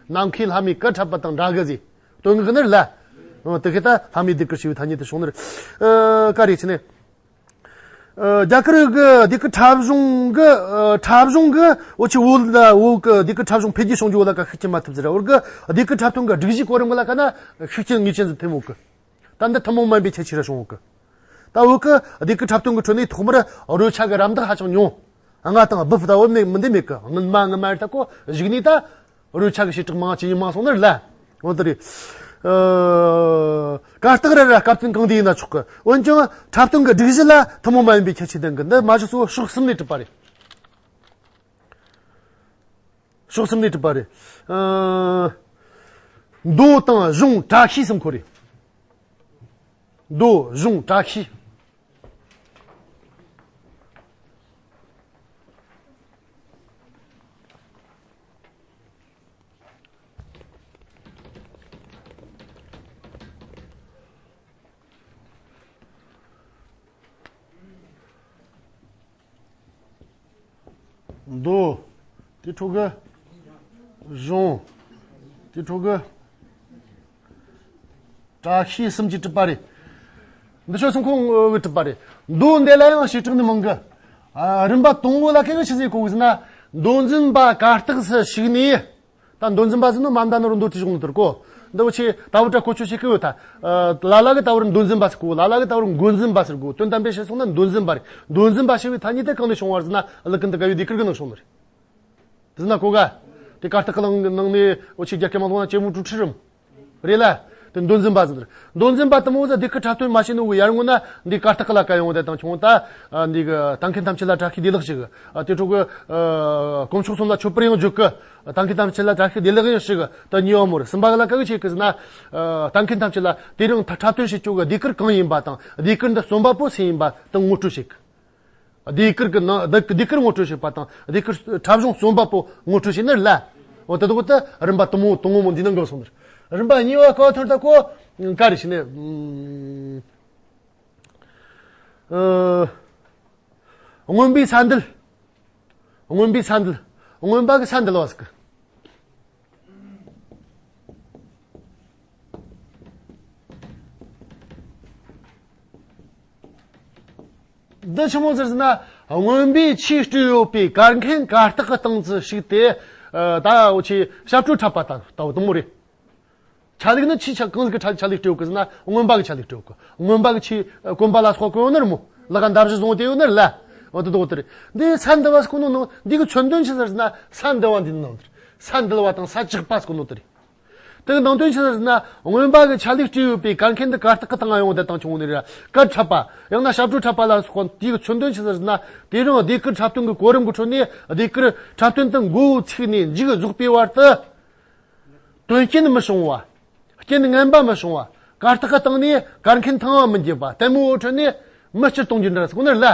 ནམ་མཁའི་ལྷ་མོའི་གར་འཁྲབ་པ་དང་འདྲ་གི་ཟེར། སྟོན་གི་ནི་རེད་ལ། ཨོ་དེ་གི་ད་ལྷ་མོའི་ཟློས་གར་ཞེས་པའི་ཐ་སྙད་དེ་བྱུང་ནི་རེད། ཨ་ག་རེ་བྱས་ནས། ཨ་རྒྱ་གར་གི་ཟློས་གར་འཁྲབ་གཞུང་གི་ཨ་འཁྲབ་གཞུང་གི་འུ་ཆོ་བོད་ལ་བོད་གི་ཟློས་གར་འཁྲབ་གཞུང་འཕེལ་རྒྱས་བྱུང་རྒྱུ་བོ་ལ་ཀ་ཤུགས་རྐྱེན་མ་ཐེབས་ཟེར་ར། བོད་གི་ཟློས་གར་འཁྲབ་སྟོན་གི་སྒྲིག་གཞིའི་གོ་རིམ་ལ་ཀ་ན་ཤུགས་རྐྱེན་ངེས་ཅན་ཟིག་ཐེབས་མོ་གི། ད་འདི་ཐུན་མོང་མ་ཡིན་པའི་ཁྱད་ཆོས་ར་བྱུང་ཡོད་གི། ད་བོད་གི་ཟློས་གར་འཁྲབ་སྟོན་གི་ཁྲོད་ནས་ཐོག་མར་རོལ་ཆ་གི་རམ་འདེགས་ཧ་ཅང་ཉུང་། རྔ་དང་སྦུབ་ལྟ་བུ་མེད་མི་འདི་མེད་གི། སྔོན་མ་སྔོན་མ་རེད་ད་གོ་གཞུག་ནས་ད་རོལ་ཆ་གི་བྱེ་བྲག་མང་ཇི་ཡིན་མང་སོང་ནི་རེད་ལ། འོ་དེ་རེད། ཨ་གར་སྟེགས་རེ་རེ་སྐབས་བསྟུན་གང་དུ་ཡིན་ན་ཆོག་གི། འོན་ཀྱང་འཁྲབ་སྟོན་གི་སྒྲིག་གཞི་ལ་ཐུན་མོང་མ་ཡིན་པའི་ཁྱད་ཆོས་ལྡན་གི། འདི་མ་གཞི་གཙོ་བོ་ཕྱོགས་གསུམ་ནས་གྲུབ་པ་རེད། ཕྱོགས་གསུམ་ནས་གྲུབ་པ་རེད། ཨ་མདོ་དང་གཞུང་བཀྲ་ཤིས་གསུམ་ཁོ་རེད། མདོ་གཞུང་བཀྲ་ཤིས། མདོ། དེ་འཕྲོ་གི་གཞུང་། དེ་འཕྲོ་གི་བཀྲ་ཤིས་གསུམ་གྱིས་གྲུབ་པ་རེད། འདི་ཆོ་གསུམ་ཁོ་གིས་གྲུབ་པ་རེད། མདོ་འདི་ལ་ཡང་བྱེ་བྲག་ནི་མང་གི། ཨ་རིམ་པ་དང་པོ་ལ་ཁེ་གི་ཆི་ཟིག་གོ་གི་ཟེར་ན། མདོ་འཛིན་པ་གར་སྟེགས་སུ་ཞུགས་ནས། ད་མདོ་འཛིན་པ་ཟེར་ནོ་མ་མདའ་ནོར་མདོ་དེ་གཞུང་ནི་དེར་གོ། འདི་བོ་ཆེ་ད་བོ་ཏྲ་གོ་ཆོད་ཆེ་གི་ཡོད་ད། ལ་ལ་གི་ད་བོར་མདོ་འཛིན་པ་ཟེར་གོ། ལ་ལ་གི་ད་བོར་མགོ་འཛིན་པ་ཟེར་གོ། དོན་དམ་པའི་བཤད་སོང་ན་མདོ་འཛིན་པ་རེད། མདོ་འཛིན་པ་ཞེས་པའི་ཐ་སྙད་དེ་གང་ནས་བྱུང་བ་རེད་ཟེར་ན་གླུ་ཀུན་ཏུ་དགའ་བའི་ཟློས་གར་གི་ནང་བྱུང་ནི་རེད། དེ་ན་གོ་ག་དེ་གར་སྟེགས་གླིང་གི་ནང་ནས་འུ་ཆོས་རྒྱ་སྐད་མ་ཐོང་ན་ཅེ་མུ་ཀྲུ་ཁྲི་རམ། རེད་ལ། དེ་མདོ་འཛིན་པ་ཟེར། མདོ་འཛིན་པ་དེ་མོ་ཟེར་ཟློས་གར་འཁྲབ་སྟོན་མ་བྱས་ནོ་གི་ཡར་སྔོན་ན་འདི་གར་སྟེགས་ལ་ཀ་ཡོང་དེ་དང་ཆུང་ད། འདི་གི་ལྟ་མཁན་ཐམས་ཅད་ལ་བཀྲ་ཤིས་བདེ་ལེགས་ཞུ་གི། དེ་འཕྲོ་གི་དཀོན་མཆོག་གསུམ་ལ་མཆོད་པར་ཡང་བརྗོད་གི། ལྟ་མཁན་ཐམས་ཅད་ལ་བཀྲ་ཤིས་བདེ་ལེགས་ཡང་ཞུ་གི། ད་གཉིས་པ་མོ་རེད། གསུམ་པ་གི་ལ་ཀ་གི་ཆེ་གི་ཟེར་ན། ལྟ་མཁན་ཐམས་ཅད་ལ་དེ་རིང་ད་འཁྲབ་སྟོན་བྱེད་ཆོག་གི་ཟློས་གར་གང་ཡིན་པ་དང་ཟློས་གར་འདི་རྩོམ་པ་པོ་སུ་ཡིན་པ་དེ་ངོ་སྤྲོད་བྱེད་གི། ཟློས་གར་གི་ནང་ཟློས་ཟློས་གར་ངོ་སྤྲོད་བྱེད་པ་དང་ཟློས་གར་འཁྲབ་གཞུང་རྩོམ་པ་པོ་ངོ་སྤྲོད་བྱེད་ནི་ལ། འོ་དེ་དག་ད་རིམ་པ་དང་པོ་དང་པོ་མོ་འདི་ནང་འགོ་སོང་ནི། རིམ་པ་གཉིས་པ་ག་ཐོན་ད་གོ། ག་རེ་བྱེད་ནི། ཨ་རྔོན་པའི་ས་འདུལ། རྔོན་པའི་ས་འདུལ། རྔོན་པ་གི་ས་འདུལ་བ་ཟེར་གི། འདི་ཆི་མོ་ཟེར་ཟེར་ན། རྔོན་པས་ཆས་སྤྲས་ཡོད་པའི་གར་མཁན་གར་སྟེགས་ཀྱི་སྟེང་དུ་ཞུགས་ཏེ། ད་འུ་ཆོས་ཞབས་བྲོ་འཁྲབ་པ་ལྟ་བུ་དང་པོ་རེད། ཆ་ལུགས་ནི་ཆེས་ཆ་གང་ཟིག་གི་ཆ་ཆ་ལུགས་སྤྲས་ཡོད་གི་ཟེར་ན་རྔོན་པ་གི་ཆ་ལུགས་སྤྲས་ཡོད་གི། རྔོན་པ་གི་ཆས་གོན་པ་ལ་སོགས་གོན་ཡོད་ནི་རེད་མོ། ལག་ག་མདའ་གཞུ་བཟུང་སྟེ་ཡོད་ནི་རེད་ལ། འོ་དེ་དོ་དེ་རེད། འདི་ས་འདུལ་བ་ཟེར་གོ་ནོ་ནོ་འདི་གི་མཚོན་དོན་ཆི་ཟེར་ཟེར་ན་ས་འདུལ་བ་འདི་ནང་དེ་རེད། ས་འདུལ་བ་དང་ས་བཅག་པ་ཟེར་གོ་ནོ་དེ་རེད། དེ་གི་ནང་དོན་ཆི་ཟེར་ན། རྔོན་པ་གི་ཆ་ལུགས་སྤྲས་ཡོད་པའི་གར་མཁན་དེ་གར་སྟེགས་གི་སྟེང་ཡོང་བསྡད་བཏང་བྱུང་ནི་རེད། གར་འཁྲབ་པ། ཡང་ན་ཞབས་བྲོ་འཁྲབ་པ་ལ་སོགས་པ་དེའི་གི་མཚོན་དོན་ཆི་ཟེར་ན། དེ་རིང་ལྡེ་གུར་འཁྲབ་སྟོན་གི་གོ་རིམ་གི་ཁྲོད་ནས་ལྡེ་གུར་འཁྲབ་སྟོན་དེ་མགོ་བོ་ཚུགས་ནས་མཇུག་རྫོགས་པའི་བར་དུ། དོན་རྐྱེན་མི་བྱུང་བ། རྐྱེན་ངན་པ་མི་བྱུང་བ། གར་སྟེགས་གི་སྟེང་ནས་གར་མཁན་ཐང་བ་མི་འགྱེལ་བ། ལྟད་མོ་བོ་ཁྲོད་ནས་མི་སྤྱིར་གཏོང་རྒྱུ་འདྲ་ཟེར་གོ་ནི་རེད་ལ།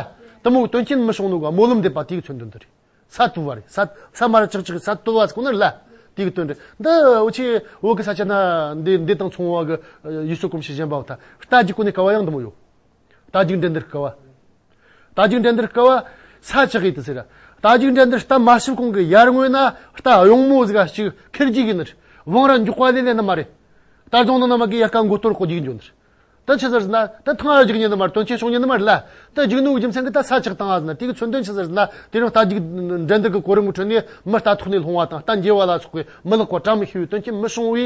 དེ་མོ་དོན་རྐྱེན་མི་བྱུང་ནོ་གི་སྨོན་ལམ་འདེབས་པ་དེའི་མཚོན་དོན་དེ་རེད། ས་བཏུལ་བ་རེད། ས་ས་མར་ཅིག་ཅིག་ས་བཏུལ་བ་ཟེར་གོ་ནི་རེད་ལ། དེའི་དོན་རེད། འདི་འུ་ཆོ་བོད་གི་ས་ཆ་ན་འདི་འདི་དང་མཚུངས་པ་གི་ཡུལ་སྲོལ་གོམས་གཤིས་གཞན་པ་བ་ད་རྟ་རྒྱུག་གོ་ནི་སྐབས་བ་ཡང་འདི་མོ་ཡོད། རྟ་རྒྱུག་འགྲན་བསྡུར་སྐབས་བ། རྟ་རྒྱུག་འགྲན་བསྡུར་སྐབས་བ་ས་བཅག་གི་དེ་ཟེར། རྟ་རྒྱུག་འགྲན་བསྡུར་རྟ་མ་ཤི་གོང་གི་ཡར་ངོས་ན་རྟ་གཡུང་མོ་ཟིག་གཅིག་ཁེར་རྒྱུག་གི་ནི་རེད། བང་ར་མགྱོགས་པ་ལས་ལས་ནི་མ་རེད། རྟ་རྫོང་ནང་ན་མ་གི་ཡར་ཀ་མགོ་གཏོར་གོ་རྒྱུག་འགྱོ་ནི་རེད། ད་ཆི་ཟེར་ཟེར་ན། ད་ཐང་ཡར་རྒྱུག་ཉན་ནི་མ་རེད། དོན་རྐྱེན་བྱུང་ཉན་ནི་མ་རེད་ལ། ད་རྒྱུག་ནོ་རྒྱུ་མཚན་གི་ད་ས་ཆག་བཏང་ཨ་ཟེར་ན། དེ་གི་མཚོན་དོན་ཆི་ཟེར་ཟེར་ན། དེ་རིང་རྟ་རྒྱུག་འགྲན་བསྡུར་གི་གོ་རིམ་གི་ཁྲོད་ནས་མི་རྟ་ཐོག་ནས་ལྷུང་བ་དང་། རྟ་འགྱེལ་བ་ལ་སོགས་པའི་མི་ལེགས་པ་བཀྲ་མི་ཤིས་པའི་དོན་རྐྱེན་མི་བྱུང་བའི་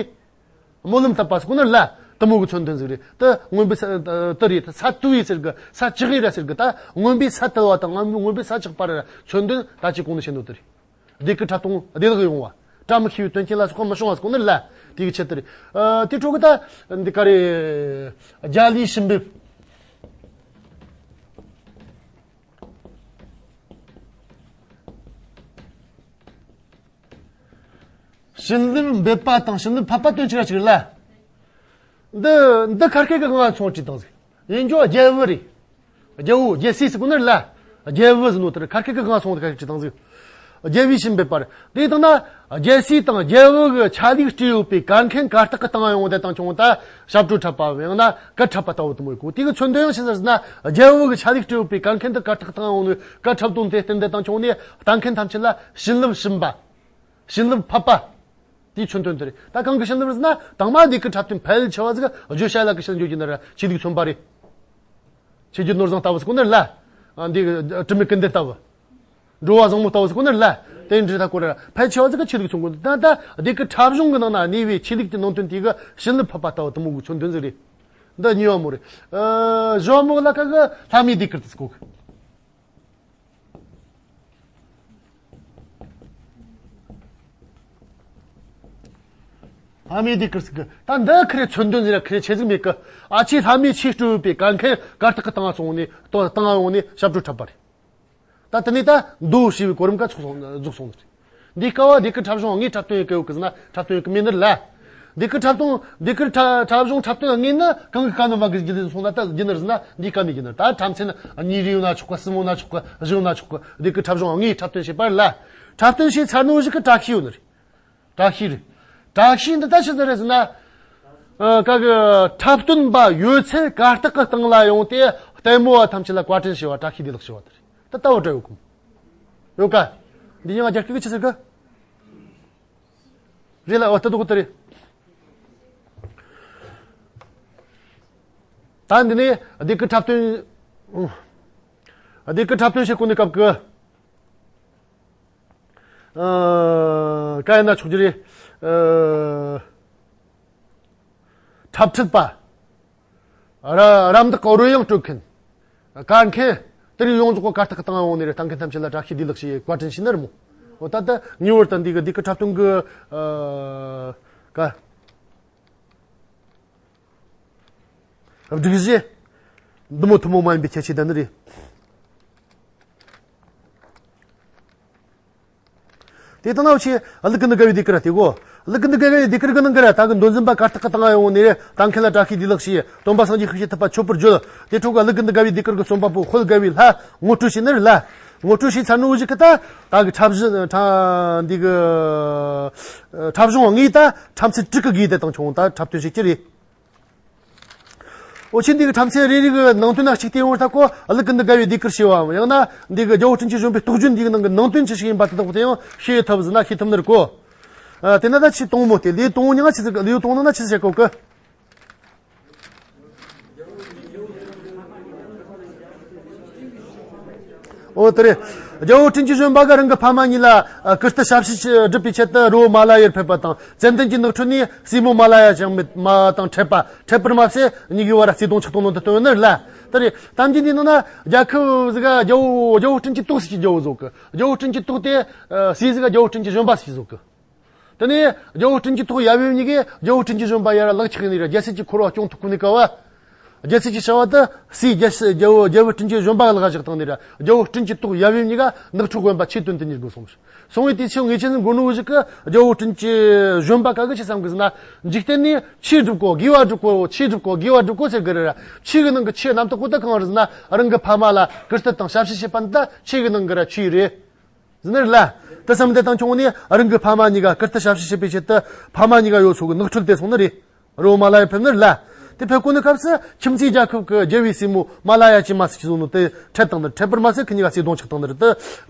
སྨོན་ལམ་བཏབ་པ་ཟེར་གོ་ནི་རེད་ལ། དེ་མོ་གི་མཚོན་དོན་ཟིག་རེད། ད་རྔོན་པའི་ས་དེ་རེད། ས་བཏུལ་བའི་ཟེར་གི། ས་བཅག་གི་ར་ཟེར་གི། ད་རྔོན་པའི་ས་བཏུལ་བ་དང་རྔོན་པའི་ས་བཅག་པ་ར་མཚོན་དོན་ད་ཅི་གོང་ནས་བཤད་ནོ་དེ་རེད། ལྡེ་གུར་འཁྲབ་སྟོན་བདེ་བླག་ཡོང་བ། བཀྲ་མི་ཤིས་པའི་དོན་རྐྱེན་ལ་སོགས་པ་མི་བྱུང་བ་ཟེར་གོ་ནི་རེད་ལ། དེ་གི་ཆེད་དུ་རེད། ཨ། དེ་འཕྲོ་གི་ད་འདི་ག་རེ། རྒྱ་ལས་ཕྱིན་པའི། བྱིན་རླབས་འབེབས་པ་དང་བྱིན་རླབས་ཕབ་པ་དོན་གཅིག་ར་གཅིག་རེད་ལ། འདི་འདི་ཁ་སྐད་གི་དབང་ཚོང་བྲིས་བཏང་ཟིག། ཡིན་རྒྱུ་རྒྱལ་བུ་རེད། རྒྱལ་བོ་རྒྱལ་སྲས་ཟེར་གོ་ནི་རེད་ལ། རྒྱལ་བུ་ཟེར་ནོ་དེར་ཁ་སྐད་གི་དབང་སོང་དེ་ཁ་སྐད་ཅིག་བཏང་ཟིག། རྒྱལ་བའི་བྱིན་འབེབས་པར། དེ་དང་ན། རྒྱལ་སྲས་དང་རྒྱལ་བུ་གི་ཆ་ལུགས་སྤྲས་ཡོད་པའི་གར་མཁན་གར་སྟེགས་གི་སྟེང་ཡོང་བ་དེ་དང་བྱུང་བ་ད་ཞབས་བྲོ་འཁྲབ་པ་ཡང་ན་གར་འཁྲབ་པ་ལྟ་བུ་དེ་མོ་ཡོད་གོ། དེ་གི་མཚོན་དོན་ཡང་ཆི་ཟེར་ན། རྒྱལ་བུ་གི་ཆ་ལུགས་སྤྲས་ཡོད་པའི་གར་མཁན་དེ་གར་སྟེགས་གི་སྟེང་ཡོང་ནས་གར་འཁྲབ་སྟོན་དེ་བསྟན་དེ་དང་བྱུང་ནས་ལྟ་མཁན་ཐམས་ཅད་ལ་བྱིན་རླབས་སྦྱིན་པ། བྱིན་རླབས་ཕབ་པ། དེའི་མཚོན་དོན་དེ་རེད། ད་གང་གི་བྱིན་རླབས་ཟེར་ན། དང་མ་འདི་གི་འཁྲབ་སྟོན་ཕལ་ཆེ་བ་ཟིག་བརྗོད་བྱ་ལ་གི་ཕྱིར་འཇོག་རྒྱུ་ན་ར་ཆོས་ལུགས་མཚོན་པ་རེད། ཆོས་བརྒྱུད་ནོར་བཟང་ལྟ་བུ་ཟེར་གོ་ནི་རེད་ལ། ཨ། འདི་གི་དྲི་མེད་ཀུན་ལྡན་ལྟ་བུ། འགྲོ་བ་བཟང་མོ་ལྟ་བུ་ཟེར་གོ་ནི་རེད་ལ། དེ་འདྲ་ད་གོ་ར་ཕལ་ཆེ་བ་ཟིག་གི་ཆོས་ལུགས་མཚོན་གོ། ད་ད་འདི་གི་འཁྲབ་གཞུང་གི་ནང་ན་གནས་པའི་ཆོས་ལུགས་ཀྱི་ནང་དོན་དེ་གི་བྱིན་རླབས་ཕབ་པ་ལྟ་བུ་དེ་མོ་གི་མཚོན་དོན་ཟིག་རེད། འདི་གཉིས་པ་མོ་རེད། ཨ། བཞི་བ་མོ་ལ་ཁ་གི་ལྷ་མོའི་ཟློས་གར་དེ་ཟེར་གོ་གི། ལྷ་མོའི་ཟློས་གར་ཟེར་གི། ད་འདི་ཁི་རེ་མཚོན་དོན་ཟེར་ཁི་རེ་ཆེ་ཟིག་མེད་གི། ཨ་ཆེ་ལྷ་མོའི་ཆོས་སྤྲོས་པའི་གར་མཁན་གར་སྟེགས་གི་སྟེང་སོང་ནས་སྟེང་ཡོང་ནས་ཞབས་བྲོ་འཁྲབ་པ་རེད། ད་དེ་ནས་ད་མདོ་ཞེས་པའི་གོ་རིམ་ཁ་ཚོགས་སོང་རྫོགས་སོང་ནི་རེད། འདི་སྐབས་བ་ཟློས་གར་འཁྲབ་གཞུང་དངོས་འཁྲབ་སྟོན་ཡེ་གི་ཡོད་གི་ཟེར་ན་འཁྲབ་སྟོན་ཡེ་གི་མེད་ནི་རེད་ལ། ཟློས་གར་འཁྲབ་སྟོན་ཟློས་གར་འཁྲབ་འཁྲབ་གཞུང་འཁྲབ་སྟོན་དངོས་ནི་གང་གི་ག་ནས་མ་གི་བརྒྱུད་ལས་སོང་ད་ད་བརྒྱུད་ནི་རེད་ན་འདི་ག་ནས་བརྒྱུད་ནི་རེད། ད་འཁྲབ་ཚན་གཉིས་རེ་ཡོད་ན་ཆོག་གི། གསུམ་ཡོད་ན་ཆོག་གི། བཞི་ཡོད་ན་ཆོག་གི། ཟློས་གར་འཁྲབ་གཞུང་དངོས་འཁྲབ་སྟོན་བྱེད་པ་རེད་ལ། འཁྲབ་སྟོན་བྱས་ཚར་ནོ་ཞིག་གི་བཀྲ་ཤིས་ཡོད་ནི་རེད། བཀྲ་ཤིས་རེད། བཀྲ་ཤིས་འདི་ད་ཆི་ཟིག་རེད་ཟེར་ན། ཨ། ག་གི་འཁྲབ་སྟོན་པ་ཡོད་ཚད་གར་སྟེགས་གི་སྟེང་ལ་ཡོང་སྟེ་ལྟད་མོ་བ་ཐམས་ཅད་ལ་བཀའ་དྲིན་ཞུ་བ། བཀྲ་ཤིས་བདེ་ལེགས་ཞུ་བ་དེ་རེད། ད་ལྟ་བུ་འདྲ་ཡོད་གི་མོ། ཡོད་ག། འདི་ཡང་རྒྱ་སྐད་གི་ཆི་ཟེར་གི། རེད་ལ། འོ་ད་དོ་གོ་དེ་རེད། ད་འདི་ནས་ཟློས་གར་འཁྲབ་སྟོན། ཟློས་གར་འཁྲབ་སྟོན་བྱེད་གོ་ནི་སྐབས་གི། ཨ། ག་ཡིན་ན་ཆོག་རྒྱུ་རེད། ཨ། འཁྲབ་ཁྲིད་པ། ར་རམ་འདེགས་གི་རོལ་དབྱངས་དཀྲོལ་མཁན། གར་མཁན། དེ་རིགས་ཡོངས་རྫོགས་གི་གར་སྟེགས་གི་སྟེང་ཡོང་ནས་རེད། ལྟ་མཁན་ཐམས་ཅད་ལ་བཀྲ་ཤིས་བདེ་ལེགས་ཞེས་བཀའ་དྲིན་ཞུས་ནི་རེད་མོ། འོ་ད་ལྟ་ངེས་པར་དུ་འདི་གི་ཟློས་གར་འཁྲབ་སྟོན་གི། ཨ། ག། སྒྲིག་གཞི་འདི་མོ་ཐུན་མོང་མ་ཡིན་པའི་ཁྱད་ཆོས་ལྡན་ནི་རེད། དེ་ལྟ་ན་འུ་ཆོས་ཀླུ་ཀུན་ཏུ་དགའ་བའི་ཟློས་གར་དེ་གོ། ཀླུ་ཀུན་ཏུ་དགའ་བའི་ཟློས་གར་གི་ནང་གི་ར་ད་གི་མདོ་འཛིན་པ་གར་སྟེགས་གི་སྟེང་ཡོང་ནས་ལྟ་མཁན་ལ་བཀྲ་ཤིས་བདེ་ལེགས་ཞེས། སྟོན་པ་སངས་རྒྱས་ཤུགས་ཀྱིས་ཐུབ་པ་མཆོད་པར་བརྗོད། དེ་འཕྲོ་གི་ཀླུ་ཀུན་ཏུ་དགའ་བའི་ཟློས་གར་གི་རྩོམ་པ་པོ་དཔལ་དགའ་བའི་ལྷ་ངོ་སྤྲོད་བྱས་ནི་རེད་ལ། ངོ་སྤྲོད་བྱས་ཚར་ནོ་ཞིག་གི་ད་ད་གི་འཁྲབ་གཞི་འཁྲབ་འདི་གི་འཁྲབ་གཞུང་དངོས་ད་འཁྲབ་ཚན་དྲུག་གི་སྒོ་དེ་དང་བྱུང་ད་འཁྲབ་སྟོན་བྱེད་ཀྱི་རེད། འུ་ཆོས་འདི་གི་འཁྲབ་ཚན་རེ་རེ་གི་ནང་དོན་ན་གཅིག་དེ་ཡོང་བར་ཐག་གོ། ཀླུ་ཀུན་ཏུ་དགའ་བའི་ཟློས་གར་ཞེས་པའམ། ཡང་ན་འདི་གི་རྒྱལ་པོ་དྲིན་ཅན་གཞོན་པའི་རྟོགས་བརྗོད་འདི་གི་ནང་གི་ནང་དོན་ཅི་ཞིག་ཡིན་པ་དེ་དག་དེ་ཡང་ཤེས་ཐུབ་ཟིན་ན་ཤེས་ཐུབ་ནི་རེད་གོ། ཨ། དེ་ན་ད་ཆེས་དང་པོ་དེ་ལེའུ་དང་པོ་ཉི་ལྔ་ཆི་ཟིག་ལེའུ་དང་པོ་ནང་ན་ཆི་ཟིག་བཤད་གོ་གི། འོ་དེ་རེད། རྒྱལ་པོ་དྲིན་ཅན་གཞོན་པ་གིས་རང་གི་ཕ་མ་གཉིས་ལ་ཨ་ཀིརྟི་ཞབས་ཕྱི་སྒྲུབ་པའི་ཆེད་དུ་རི་བོ་མ་ལ་ཡར་ཕེབས་པ་དང་། ཙན་དན་གྱི་ནགས་ཁྲོད་ནས་སྲས་མོ་མ་ལ་ཡ་བཞེངས་མི་མ་དང་འཕྲད་པ། འཕྲད་པར་མ་ཟད་གཉིས་ཀའི་བར་བརྩེ་དུང་ཆགས་དང་ནང་དུ་བཏོན་ནི་རེད་ལ། དེ་རེད། གཏམ་རྒྱུད་འདིའི་ནང་ན་རྒྱལ་ཁབ་ཟིག་ག་རྒྱལ་པོ་རྒྱལ་པོ་དྲིན་ཅན་སྟོགས་ཟེར་གྱི་རྒྱལ་པོ་བཟོ་གི། རྒྱལ་པོ་དྲིན་ཅན་སྟོགས་དེ་ཨ་སྲས་ཟིག་ག་རྒྱལ་པོ་དྲིན་ཅན་གཞོན་པ་ཟེར་གྱི་བཟོ་གི། དེ་ནས་རྒྱལ་བོ་སྤྲིན་གྱི་ཐོག་ཡབ་ཡུམ་གཉིས་ཀས་རྒྱལ་བོ་སྤྲིན་གྱི་བཞོན་པ་ཡར་ལག་ཆགས་ནས་ར་རྒྱལ་སྲིད་ཀྱི་འཁོར་བ་སྐྱོང་ཐུབ་ཁུ་ནས་ཀ་བ། རྒྱལ་སྲིད་ཀྱི་བྱ་བ་དེ་སྲས་རྒྱལ་སྲིད་རྒྱལ་བོ་རྒྱལ་བོ་སྤྲིན་གྱི་བཞོན་པ་ལག་བཞག་བཏང་ནས་ར་རྒྱལ་བོ་སྤྲིན་གྱི་ཐོག་ཡབ་ཡུམ་གཉིས་ཀ་ནགས་ཁྲོད་དགོན་པ་ཆོས་སྟོན་དུ་གཉེར་དགོས་སོང་། སོང་བའི་དུས་ཚོད་ངེས་ཅན་མགོ་ནོ་བོ་ཞིག་གི་རྒྱལ་བོ་སྤྲིན་གྱི་བཞོན་པ་ག་གི་ཆི་བསམ་གི་ཟེར་ན། འཇིག་རྟེན་ནས་ཆོས་སྒྲུབ་གོ། དགེ་བ་སྒྲུབ་གོ། ཆོས་སྒྲུབ་གོ། དགེ་བ་སྒྲུབ་གོ་ཟེར་གི་རེད་ར། ཆོས་གི་ནང་གི་ཆོས་རྣམ་དག་པོ་དེ་གང་རེད་ཟེར་ན། རང་གི་ཕ་མ་ལ་བཀུར་སྟི་དང་ཞབས་ཕྱི་བྱེད་པ་འདི་ཆོས་གི་ནང་གི་ར་ཆོས་རེད་ཟེར་ནི་རེད་ལ། དེ་བསམ་དེ་དང་ཁྱོད་ནི་རང་གི་ཕ་མ་གཉིས་ཀ་བཀུར་སྟི་ཞབས་ཕྱི་བྱེད་པའི་ཆེད་དུ་ཕ་མ་གཉིས་ཀ་ཡོད་ས་གི་ནགས་ཁྲོད་དེ་སོང་ནི་རེད། རི་བོ་མ་ལ་ཡ་ཕེབས་ནི་རེད་ལ། དེ་ཕེབས་གོ་ནི་སྐབས་སུ་ཁྱིམ་མཚེས་རྒྱལ་ཁབ་ཀྱི་རྒྱལ་བོའི་སྲས་མོ་མ་ལ་ཡ་ཅན་མ་ཟེར་གྱི་བཟོ་ནོ་དེ་འཕྲད་བཏང་ནི། འཕྲད་པར་མ་ཟད་ཁི་གཉིས་ཀ་སྲིད་དོན་ཆགས་བཏང་ནི་རེད། དེ་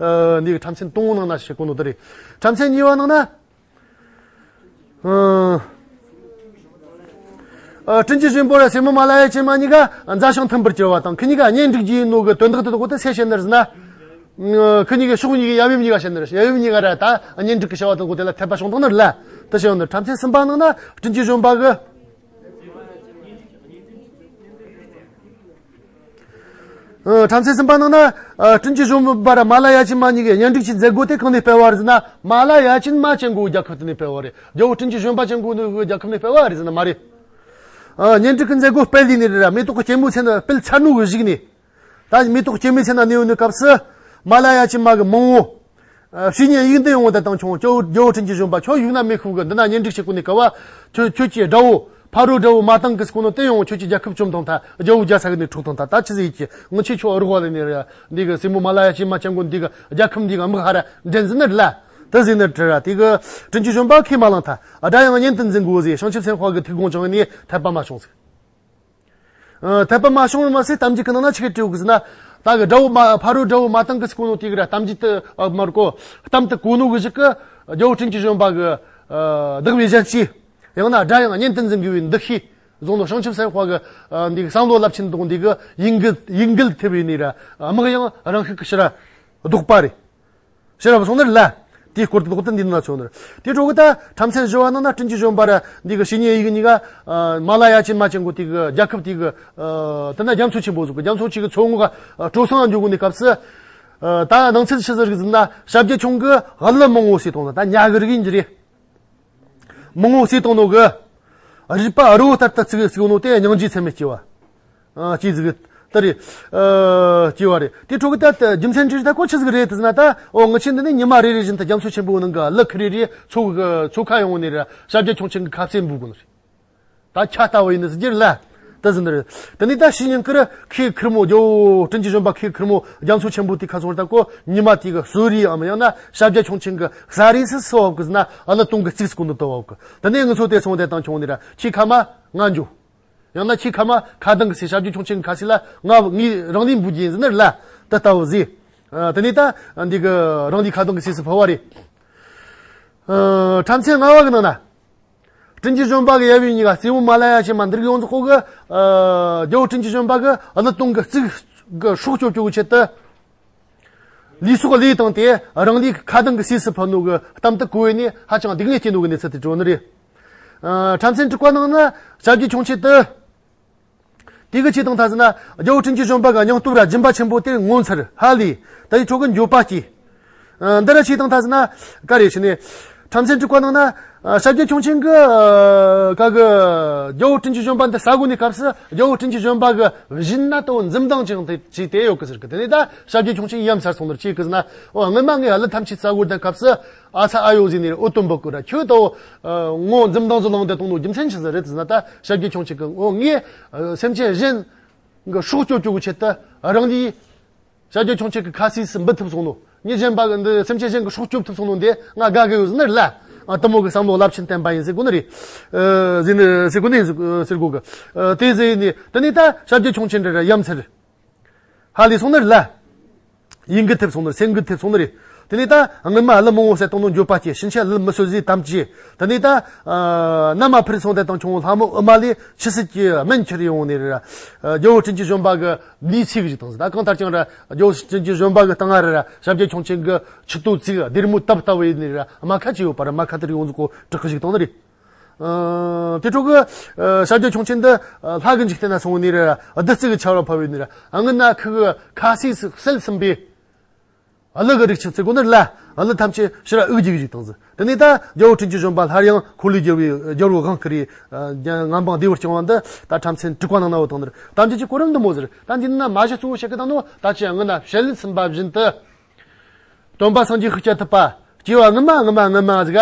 འདི་གི་ཕྲ་མཚན་དང་པོ་ནང་ན་བཤད་གོ་ནོ་དེ་རེད། ཕྲ་མཚན་གཉིས་པ་ནང་ན། ཨ། ཨ། སྤྲིན་གྱི་བཞོན་པོ་ར་སྲས་མོ་མ་ལ་ཡ་ཅན་མ་གཉིས་ཀ་མཛའ་ཞིང་མཐུན་པར་གྱུར་བ་དང་། ཁི་གཉིས་ཀ་གཉེན་སྒྲིག་རྒྱུ་ཡིན་ནོ་གི་དོན་དག་དེ་དག་གོ་དེ་སུས་བཤད་ནི་རེད་ཟེར་ན། ཨ། ཁི་གཉིས་ཀ་ཕྱོགས་གཉིས་ཀ་ཡབ་ཡུམ་གཉིས་ཀ་བཤད་ནི་རེད། ཡབ་ཡུམ་གཉིས་ཀ་ར་ད་གཉེན་སྒྲིག་གི་བྱ་བ་དེ་དག་གོ་དེ་ལ་འཐད་པ་བྱུང་བཏང་ནི་རེད་ལ། དེ་བཤད་ཡོང་ནི། ཕྲ་མཚན་གསུམ་པ་ནང་ན་སྤྲིན་གྱི་བཞོན་པ་གི། ཨ། ཕྲ་མཚན་གསུམ་པ་ནང་ན། ཨ། སྤྲིན་གྱི་བཞོན་པ་ར་མ་ལ་ཡ་ཅན་མ་གཉིས་ཀས་གཉེན་སྒྲིག་གི་མཛད་སྒོ་དེ་གང་ནས་སྤེལ་བ་རེད་ཟེར་ན། མ་ལ་ཡ་ཅན་མ་ཅན་གོ་རྒྱལ་ཁབ་དེ་ནས་སྤེལ་བ་རེད། རྒྱལ་བོ་སྤྲིན་གྱི་བཞོན་པ་ཅན་གོ་ནི་རྒྱལ་ཁབ་ནས་སྤེལ་བ་རེད་ཟེར་ན་མ་རེད། ཨ། གཉེན་སྒྲིག་གི་མཛད་སྒོ་སྤེལ་ལས་ནི་རེད་ར། མེ་ཏོག་གི་སྐྱེད་མོས་ཚལ་ན་སྤེལ་ཚར་ནོ་གི་གཞུག་ནས། ད་མེ་ཏོག་སྐྱེད་མོས་ཚལ་ན་གནས་ཡོད་ནི་སྐབས་སུ། མ་ལ་ཡ་ཅན་མ་གི་མང་བོ། ཨ། བཤེས་གཉེན་དབྱུག་འདི་ཡོང་བ་དང་ཁྱོད་རྒྱལ་བོ་སྤྲིན་གྱི་བཞོན་པ་ཁྱོད་ཡུག་ན་མེད་ཤུག་གི་འདི་ན་གཉེན་སྒྲིག་བྱེད་གོ་ནི་ཀ་བ། ཁྱོད་ཁྱོད་ཀྱི་དགྲ་བོ་ཕ་རོལ་དགྲ་བོ་མ་ཏང་གི་སྐུ་ནོ་དེ་ཡོང་ཁྱོད་ཀྱི་རྒྱལ་ཁབ་བཅོམ་བཏང་ཐལ། རྒྱལ་བོ་རྒྱལ་ས་གི་ནས་འཕྲོག་བཏང་ཐལ། ད་ཆི་ཟིག་ཡིད་ཀྱི་ངི་ཆེ་ཁྱོད་རོགས་བ་ལས་ནི་ར་འདི་གི་སྲས་མོ་མ་ལ་ཡ་ཅན་མ་ཅན་གོ་འདི་གི་རྒྱལ་ཁབ་འདི་གི་དམག་ཧ་ར་འདྲེན་ཟིན་ནི་རེད་ལ། དེ་ཟིན་ནི་དྲི་ར་དེ་གི་སྤྲིན་གྱི་བཞོན་པ་ཁས་མ་བླངས་ཐལ། ཨ། དགྲ་ཡང་གཉེན་དུ་འཛིན་དགོས་ཟེར་བྱང་ཆུབ་སེམས་དཔའ་གི་ཐུགས་དགོངས་བཅངས་ནས་འཐད་པ་མ་བྱུང་ཟིག་ཨ། འཐད་པ་མ་བྱུང་བར་མ་ཟད་གཏམ་རྒྱུད་ཀྱི་ནང་ན་ཆི་གི་བྲིས་ཡོད་གི་ཟེར་ན། ད་གི་དགྲ་བོ་མ་ཕ་རོལ་དགྲ་བོ་མ་ཏང་གི་སྐུ་ནོ་དེ་གི་ར་གཏམ་རྒྱུད་དུ། ཨ། མར་གོ་གཏམ་དུ་གོ་ནོ་གི་གཞུག་གི་རྒྱལ་བོ་སྤྲིན་གྱི་བཞོན་པ་གི། ཨ། བདག་པོའི་གཞན་གཅེས། ཡང་ན་དགྲ་ཡང་གཉེན་དུ་འཛིན་དགོས་པའི་འདུ་ཤེས་བཟུང་ནོ་བྱང་ཆུབ་སེམས་དཔའ་གི། ཨ། འདི་གི་བསམ་བློ་རླབས་ཆེན་དང་འདི་གི་ཡིད་འགུལ་ཡིད་འགུལ་ཐེབས་པའི་ནི་ར་དམག་ཡང་རང་ཤུགས་ཀྱིས་ཕྱིར་ར་ལྡོག་པ་རེད། ཕྱིར་ར་སོང་ནི་རེད་ལ། དེའི་སྐོར་དེ་ལོག་ཏུ་འདི་ན་ཚོ་ནི་རེད། དེ་འཕྲོ་གི་ད་ཕྲ་མཚན་བཞི་བ་ནང་ན་སྤྲིན་གྱི་བཞོན་པ་ར་འདི་གི་བཤེས་གཉེན་ཡིག་གཉིས་ཀ། ཨ། མ་ལ་ཡ་ཅན་མ་ཅན་གོ་དེ་གི་རྒྱལ་ཁབ་དེ་གི། ཨ། དེ་ན་རྒྱ་མཚོ་ཆེན་པོ་ཟིག་གི་རྒྱ་མཚོ་ཆེ་གི་མཚོ་ངོ་ག། ཨ། གྲོ་སང་འཇོག་གོ་ནི་སྐབས་སུ། ཨ། ད་ནང་ཚུལ་ཆི་ཟིག་རིག་ཟིན་ན་ཞབས་རྗེ་ཁྱུང་གི་གླུ་མང་བོ་ཟེར་བཏང་ན་ད་ཉ་གི་རིགས་ཡིན་གྱི་རེད། མང་བོ་ཟེར་བཏང་ནོ་གི། རུས་པ་རི་བོ་ལྟར་དུ་བརྩིགས་བརྩིགས་ནོ་དེ་སྙིང་རྗེ་ཚད་མེད་སྐྱེ་བ། ཨ། སྐྱེ་ཟིག་ད་རེད། ཨ། སྐྱེ་བ་རེད། དེ་འཕྲོ་གི་ད་ལྟ་རྒྱུ་མཚན་འདྲི་ད་ཁོ་ཆི་ཟིག་རེད་དེ་ཟེར་ན། ད་འོ་ང་ཆེ་འདི་ནས་ཉི་མ་རེ་རེ་བཞིན་དུ་རྒྱ་མཚོ་ཆེན་པོའི་ནང་གི་གླུ་ཁི་རེ་རེ་མཚོ་གི་མཚོ་ཁ་ཡོང་ནས་ར་ཞབས་རྗེ་ཁྱུང་ཆེན་གི་ཁ་ཟས་འབུལ་དགོས་ནི་རེད། ད་ཁྱ་ལྟ་བུ་ཡིན་ནི་ཟིག་རྒྱུ་རེད་ལ། ད་ཟིན་ནི་རེད། དེ་ནས་ད་ཕྱི་ཉིན་ཀིར་ཁོའི་ཁེར་མོ་རྒྱལ་བོ་སྤྲིན་གྱི་བཞོན་པ་ཁོའི་ཁེར་མོ་རྒྱ་མཚོ་ཆེན་པོ་དེ་ཁ་སོང་ད་ཁོ་ཉི་མ་དེ་གི་གསོལ་རས་འམ་ཡང་ན་ཞབས་རྗེ་ཁྱུང་ཆེན་གི་ཟ་རས་སུ་སུ་བབ་གི་ཟེར་ན། ཨ། གླུ་དུང་གི་རྩིག་སྐུ་ནོ་དུ་བབ་གི། དེ་ནས་ངི་ཚོ་དེ་སོང་དེ་དང་ཁྱོང་ནི་ར་ཁྱི་ཁ་མ་ང་འཇོ། ཡང་ན་ཁྱི་ཁ་མ་ཁ་གདང་གི་སྲས་ཞབས་རྗེ་ཁྱུང་ཆེན་གི་ཁ་སྲས་ལ་ང་ངའི་རང་ལས་འབུལ་རྒྱུ་ཡིན་ཟེར་ནི་རེད་ལ། དེ་ལྟ་བུ་ཟེར། ཨ། དེ་ནས་ད་འདི་གི་རང་ལས་ཁ་གདང་གི་སྲས་སུ་ཕུལ་བ་རེད། ཨ། ཕྲ་མཚན་ལྔ་བ་གི་ནང་ན། སྤྲིན་གྱི་བཞོན་པ་གི་ཡབ་ཡུམ་གཉིས་ཀ་སྲས་མོ་མ་ལ་ཡ་ཆེན་མ་འདིར་ཡོངས་རྫོགས་གི། ཨ། རྒྱལ་བོ་སྤྲིན་གྱི་བཞོན་པ་གི་གླུ་དུང་གི་རྩིག་གི་སྲོག་སྐྱོབ་སྐྱོབ་གི་ཆེད་དུ། ལུས་སྲོག་བློས་བཏང་སྟེ་རང་ལུས་ཁ་གདང་གི་སྲས་སུ་ཕུལ་ནོ་གི་གཏམ་དེ་གོ་བས་ནས་ཧ་ཅང་སྡུག་བསྔལ་སྐྱེས་ནོ་གི་གནས་ཚུལ་དེ་བྲིས་ནི་རེད། ཨ། ཕྲ་མཚན་དྲུག་པ་ནང་ན་ཞབས་རྗེ་ཁྱུང་ཆེན་དུ། དེ་གི་ཆེད་དང་ཐ་ཟེར་ན་རྒྱལ་བོ་སྤྲིན་གྱི་བཞོན་པ་གི་སྙིང་སྟོབས་ར་སྦྱིན་པ་ཆེན་པོ་དེ་ངོ་མཚར་ཧ་ལས། ད་ཡི་ཁྲོ་གི་འགྱོད་པ་སྐྱེས། ཨ། འདི་ར་ཆེད་དང་ཐ་ཟེར་ན་ག་རེ་ཞུ་ནས། ཕྲ་མཚན་དྲུག་པ་ནང་ན། ཨ། ཞབས་རྗེ་ཁྱུང་ཆེན་གི། ཨ། ག་གི་རྒྱལ་བོ་སྤྲིན་གྱི་བཞོན་པ་འདི་ཟ་དགོས་ནི་སྐབས་སུ་རྒྱལ་བོ་སྤྲིན་གྱི་བཞོན་པ་གི་བཞིན་ན་དོ་འཛུམ་མདངས་ཅན་དེ་ཅི་དེ་ཡོད་གི་ཟེར་གི། དེ་ནས་ད་ཞབས་རྗེ་ཁྱུང་ཆེན་ཡ་མཚར་སོང་ནོར་ཅི་གི་ཟེར་ན། འོ་སྔོན་མ་ངས་གླུ་ཐམས་ཅད་ཟ་དགོས་དང་སྐབས་སུ། ཨ་ཚ་ཨ་ཡོ་ཟེར་ནས་འུ་དུམ་བུ་ཀུ་ར་ཁྱོད་དོ། ཨ། ངོ་འཛུམ་མདངས་སུ་ལངས་ཏེ་གཏོང་ནོ་རྒྱུ་མཚན་ཆི་ཟིག་རེད་ཟེར་ན། ད་ཞབས་རྗེ་ཁྱུང་ཆེན་གི་འོ་ངས། ཨ། སེམས་ཅན་གཞན་གི་སྲོག་སྐྱོབ་སྐྱོབ་གི་ཆེད་དུ་རང་ལུས་ཞབས་རྗེ་ཁྱུང་ཆེན་གི་ཁ་སིས་སུ་འབུལ་ཐུབ་སོང་ནོ། མི་གཞན་པ་གི་འདི་སེམས་ཅན་གཞན་གི་སྲོག་སྐྱོབ་ཐུབ་སོང་ནོ་འདི་ང་དགའ་གི་ཡོད་ཟེར་ནི་རེད་ལ། ཨ། དེ་མོ་གི་བསམ་བློ་རླབས་ཆེན་བསྟན་པ་ཡིན་ཟེར་གོ་ནི་རེད། ཨ། ཟེར་ནི་ཟེར་གོ་ནི་ཟེར་ཟེར་གོ་གི། ཨ། དེ་ཟེར་ནི་དེ་ནས་ད་ཞབས་རྗེ་ཁྱུང་ཆེན་འདྲ་ར་ཡ་མཚར། ཧ་ལས་སོང་ནི་རེད་ལ། ཡིད་འགུལ་ཐེབས་སོང་ནི་རེད། སེམས་འགུལ་ཐེབས་སོང་ནི་རེད། དེ་ནས་ད་སྔོན་མ་གླུ་མང་བོ་ཟ་བཏང་ནོ་འགྱོད་པ་སྐྱེས། ཕྱིན་ཆད་གླུ་མི་གསོད་ཟེར་དམ་བཅས། དེ་ནས་ད། ཨ། ན་མ་ཕུར་སོང་དེ་དང་ཁྱུང་ལྷ་མོ་ཨུ་མ་ལས་ཆུ་སྲིད་ཀྱི་སྨན་ཁྱེར་ཡོང་ནི་རེད། ཨ། རྒྱལ་བོ་སྤྲིན་གྱི་བཞོན་པ་གི་ལུས་ཚིག་བཞིན་དང་ཟེར། ད་གང་ལྟར་ཀྱང་ར་རྒྱལ་བོ་སྤྲིན་གྱི་བཞོན་པ་གི་སྟེང་ང་ར་ར་ཞབས་རྗེ་ཁྱུང་ཆེན་གི་མཆུ་ཏོ་བཙུགས། སྡེར་མོ་བཏབ་བཏབ་ཡིན་ནི་ར་རྨ་ཁ་ཅི་ཡོད་པ་ར་རྨ་ཁ་དེར་ཡོངས་རྫོགས་གོ་དྲག་གི་ཞིག་བཏང་ནི་རེད། ཨ། དེ་འཕྲོ་གི། ཨ། ཞབས་རྗེ་ཁྱུང་ཆེན་འདི། ཨ། ལྷ་གི་འཇིག་རྟེན་ན་སོང་ནི་རེད། བདུད་རྩི་གི་ཆར་བ་ཕབ་ཡོད་ནི་རེད། ཨ། སྔོན་ན་ཁི་གི་ཁ་སིས་སུ་བསད་ཟིན་པའི་ ཀླུ་གི་རིགས་ཆགས་ཚེ་གོ་ནི་ལ། ཀླུ་ཐམས་ཅད་ཕྱིར་དབུགས་འགྱིག་འགྱིག་བཏང་ཟིག་དེ་ནས་ད་རྒྱལ་པོ་དྲིན་ཅན་གཞོན་པ་སླར་ཡང་འཁོར་ལོས་སྒྱུར་བའི་རྒྱལ་པོའི་དབང་བསྐུར་རེ། ཨ། མངའ་འབངས་བདེ་བར་སྐྱོང་བ་འདི་ད་ཁྲམ་ཚན་དྲུག་པ་ནང་ན་བོ་བཏང་ནི་རེད། ཐམས་ཅད་ཀྱི་གོ་རིམ་འདི་མོ་ཟེར། ད་འདི་ན་མ་གཞི་གཙོ་བོ་བཤད་གི་དང་ནོ་ད་ཅི་ཡང་ངི་ན་བཤད་ལན་ཟིན་པ་བཞིན་དུ། སྟོན་པ་སངས་རྒྱས་ཤཱཀྱ་ཐུབ་པ། སྐྱེ་བ་སྔོན་མ་སྔོན་མ་སྔོན་མ་ཟིག་ག་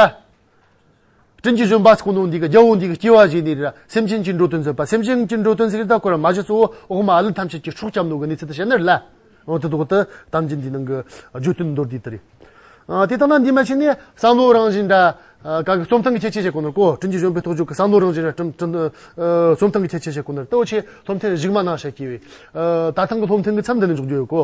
དྲིན་ཅན་གཞོན་པ་ཟེར་གོ་ནོ་འདི་གི་རྒྱལ་པོ་འདི་གི་སྐྱེ་བ་བཞེས་ནི་རེད། སེམས་ཅན་གྱི་འགྲོ་དོན་མཛད་པ། སེམས་ཅན་གྱི་འགྲོ་དོན་ཟེར་གི་ད་ཁོ་ར་མ་གཞི་གཙོ་བོ་འོག་མ་ཀླུ་ཐམས་ཅད་ཀྱི་སྲོག་སྐྱབས་ནོ་གི་གནས་ཚུལ་དེ་བཤད་ནི་རེད་ལ། འོ་དེ་དོག་ཏུ་དམ་ཅན་འདི་ནང་གི་བརྗོད་དོན་མདོར་བསྡུས་དེ་རེད། ཨ། དེ་དང་ན་འདི་མ་ཕྱིན་ནས་བསམ་བློ་རང་བཞིན་འདྲ། ཨ། ག་གི་རྩོམ་སྟངས་ཀྱི་ཁྱད་ཆོས་བཤད་གོ་ནོ་གོ་དྲིན་ཅན་གཞོན་པའི་ཐོག་བརྗོད་གི་བསམ་བློ་རང་བཞིན་འདྲ་སྤྲིན་སྤྲིན། ཨ། རྩོམ་སྟངས་ཀྱི་ཁྱད་ཆོས་བཤད་གོ་ནོ་ལྟ་བུ་ཆེ་སློབ་ཐུན་གཞུག་མ་ནང་བཤད་ཀྱི་བས། ཨ། ད་ཐེངས་གི་སློབ་ཐུན་གི་མཚམས་འདི་ནས་འཇོག་རྒྱུ་ཡོད་གོ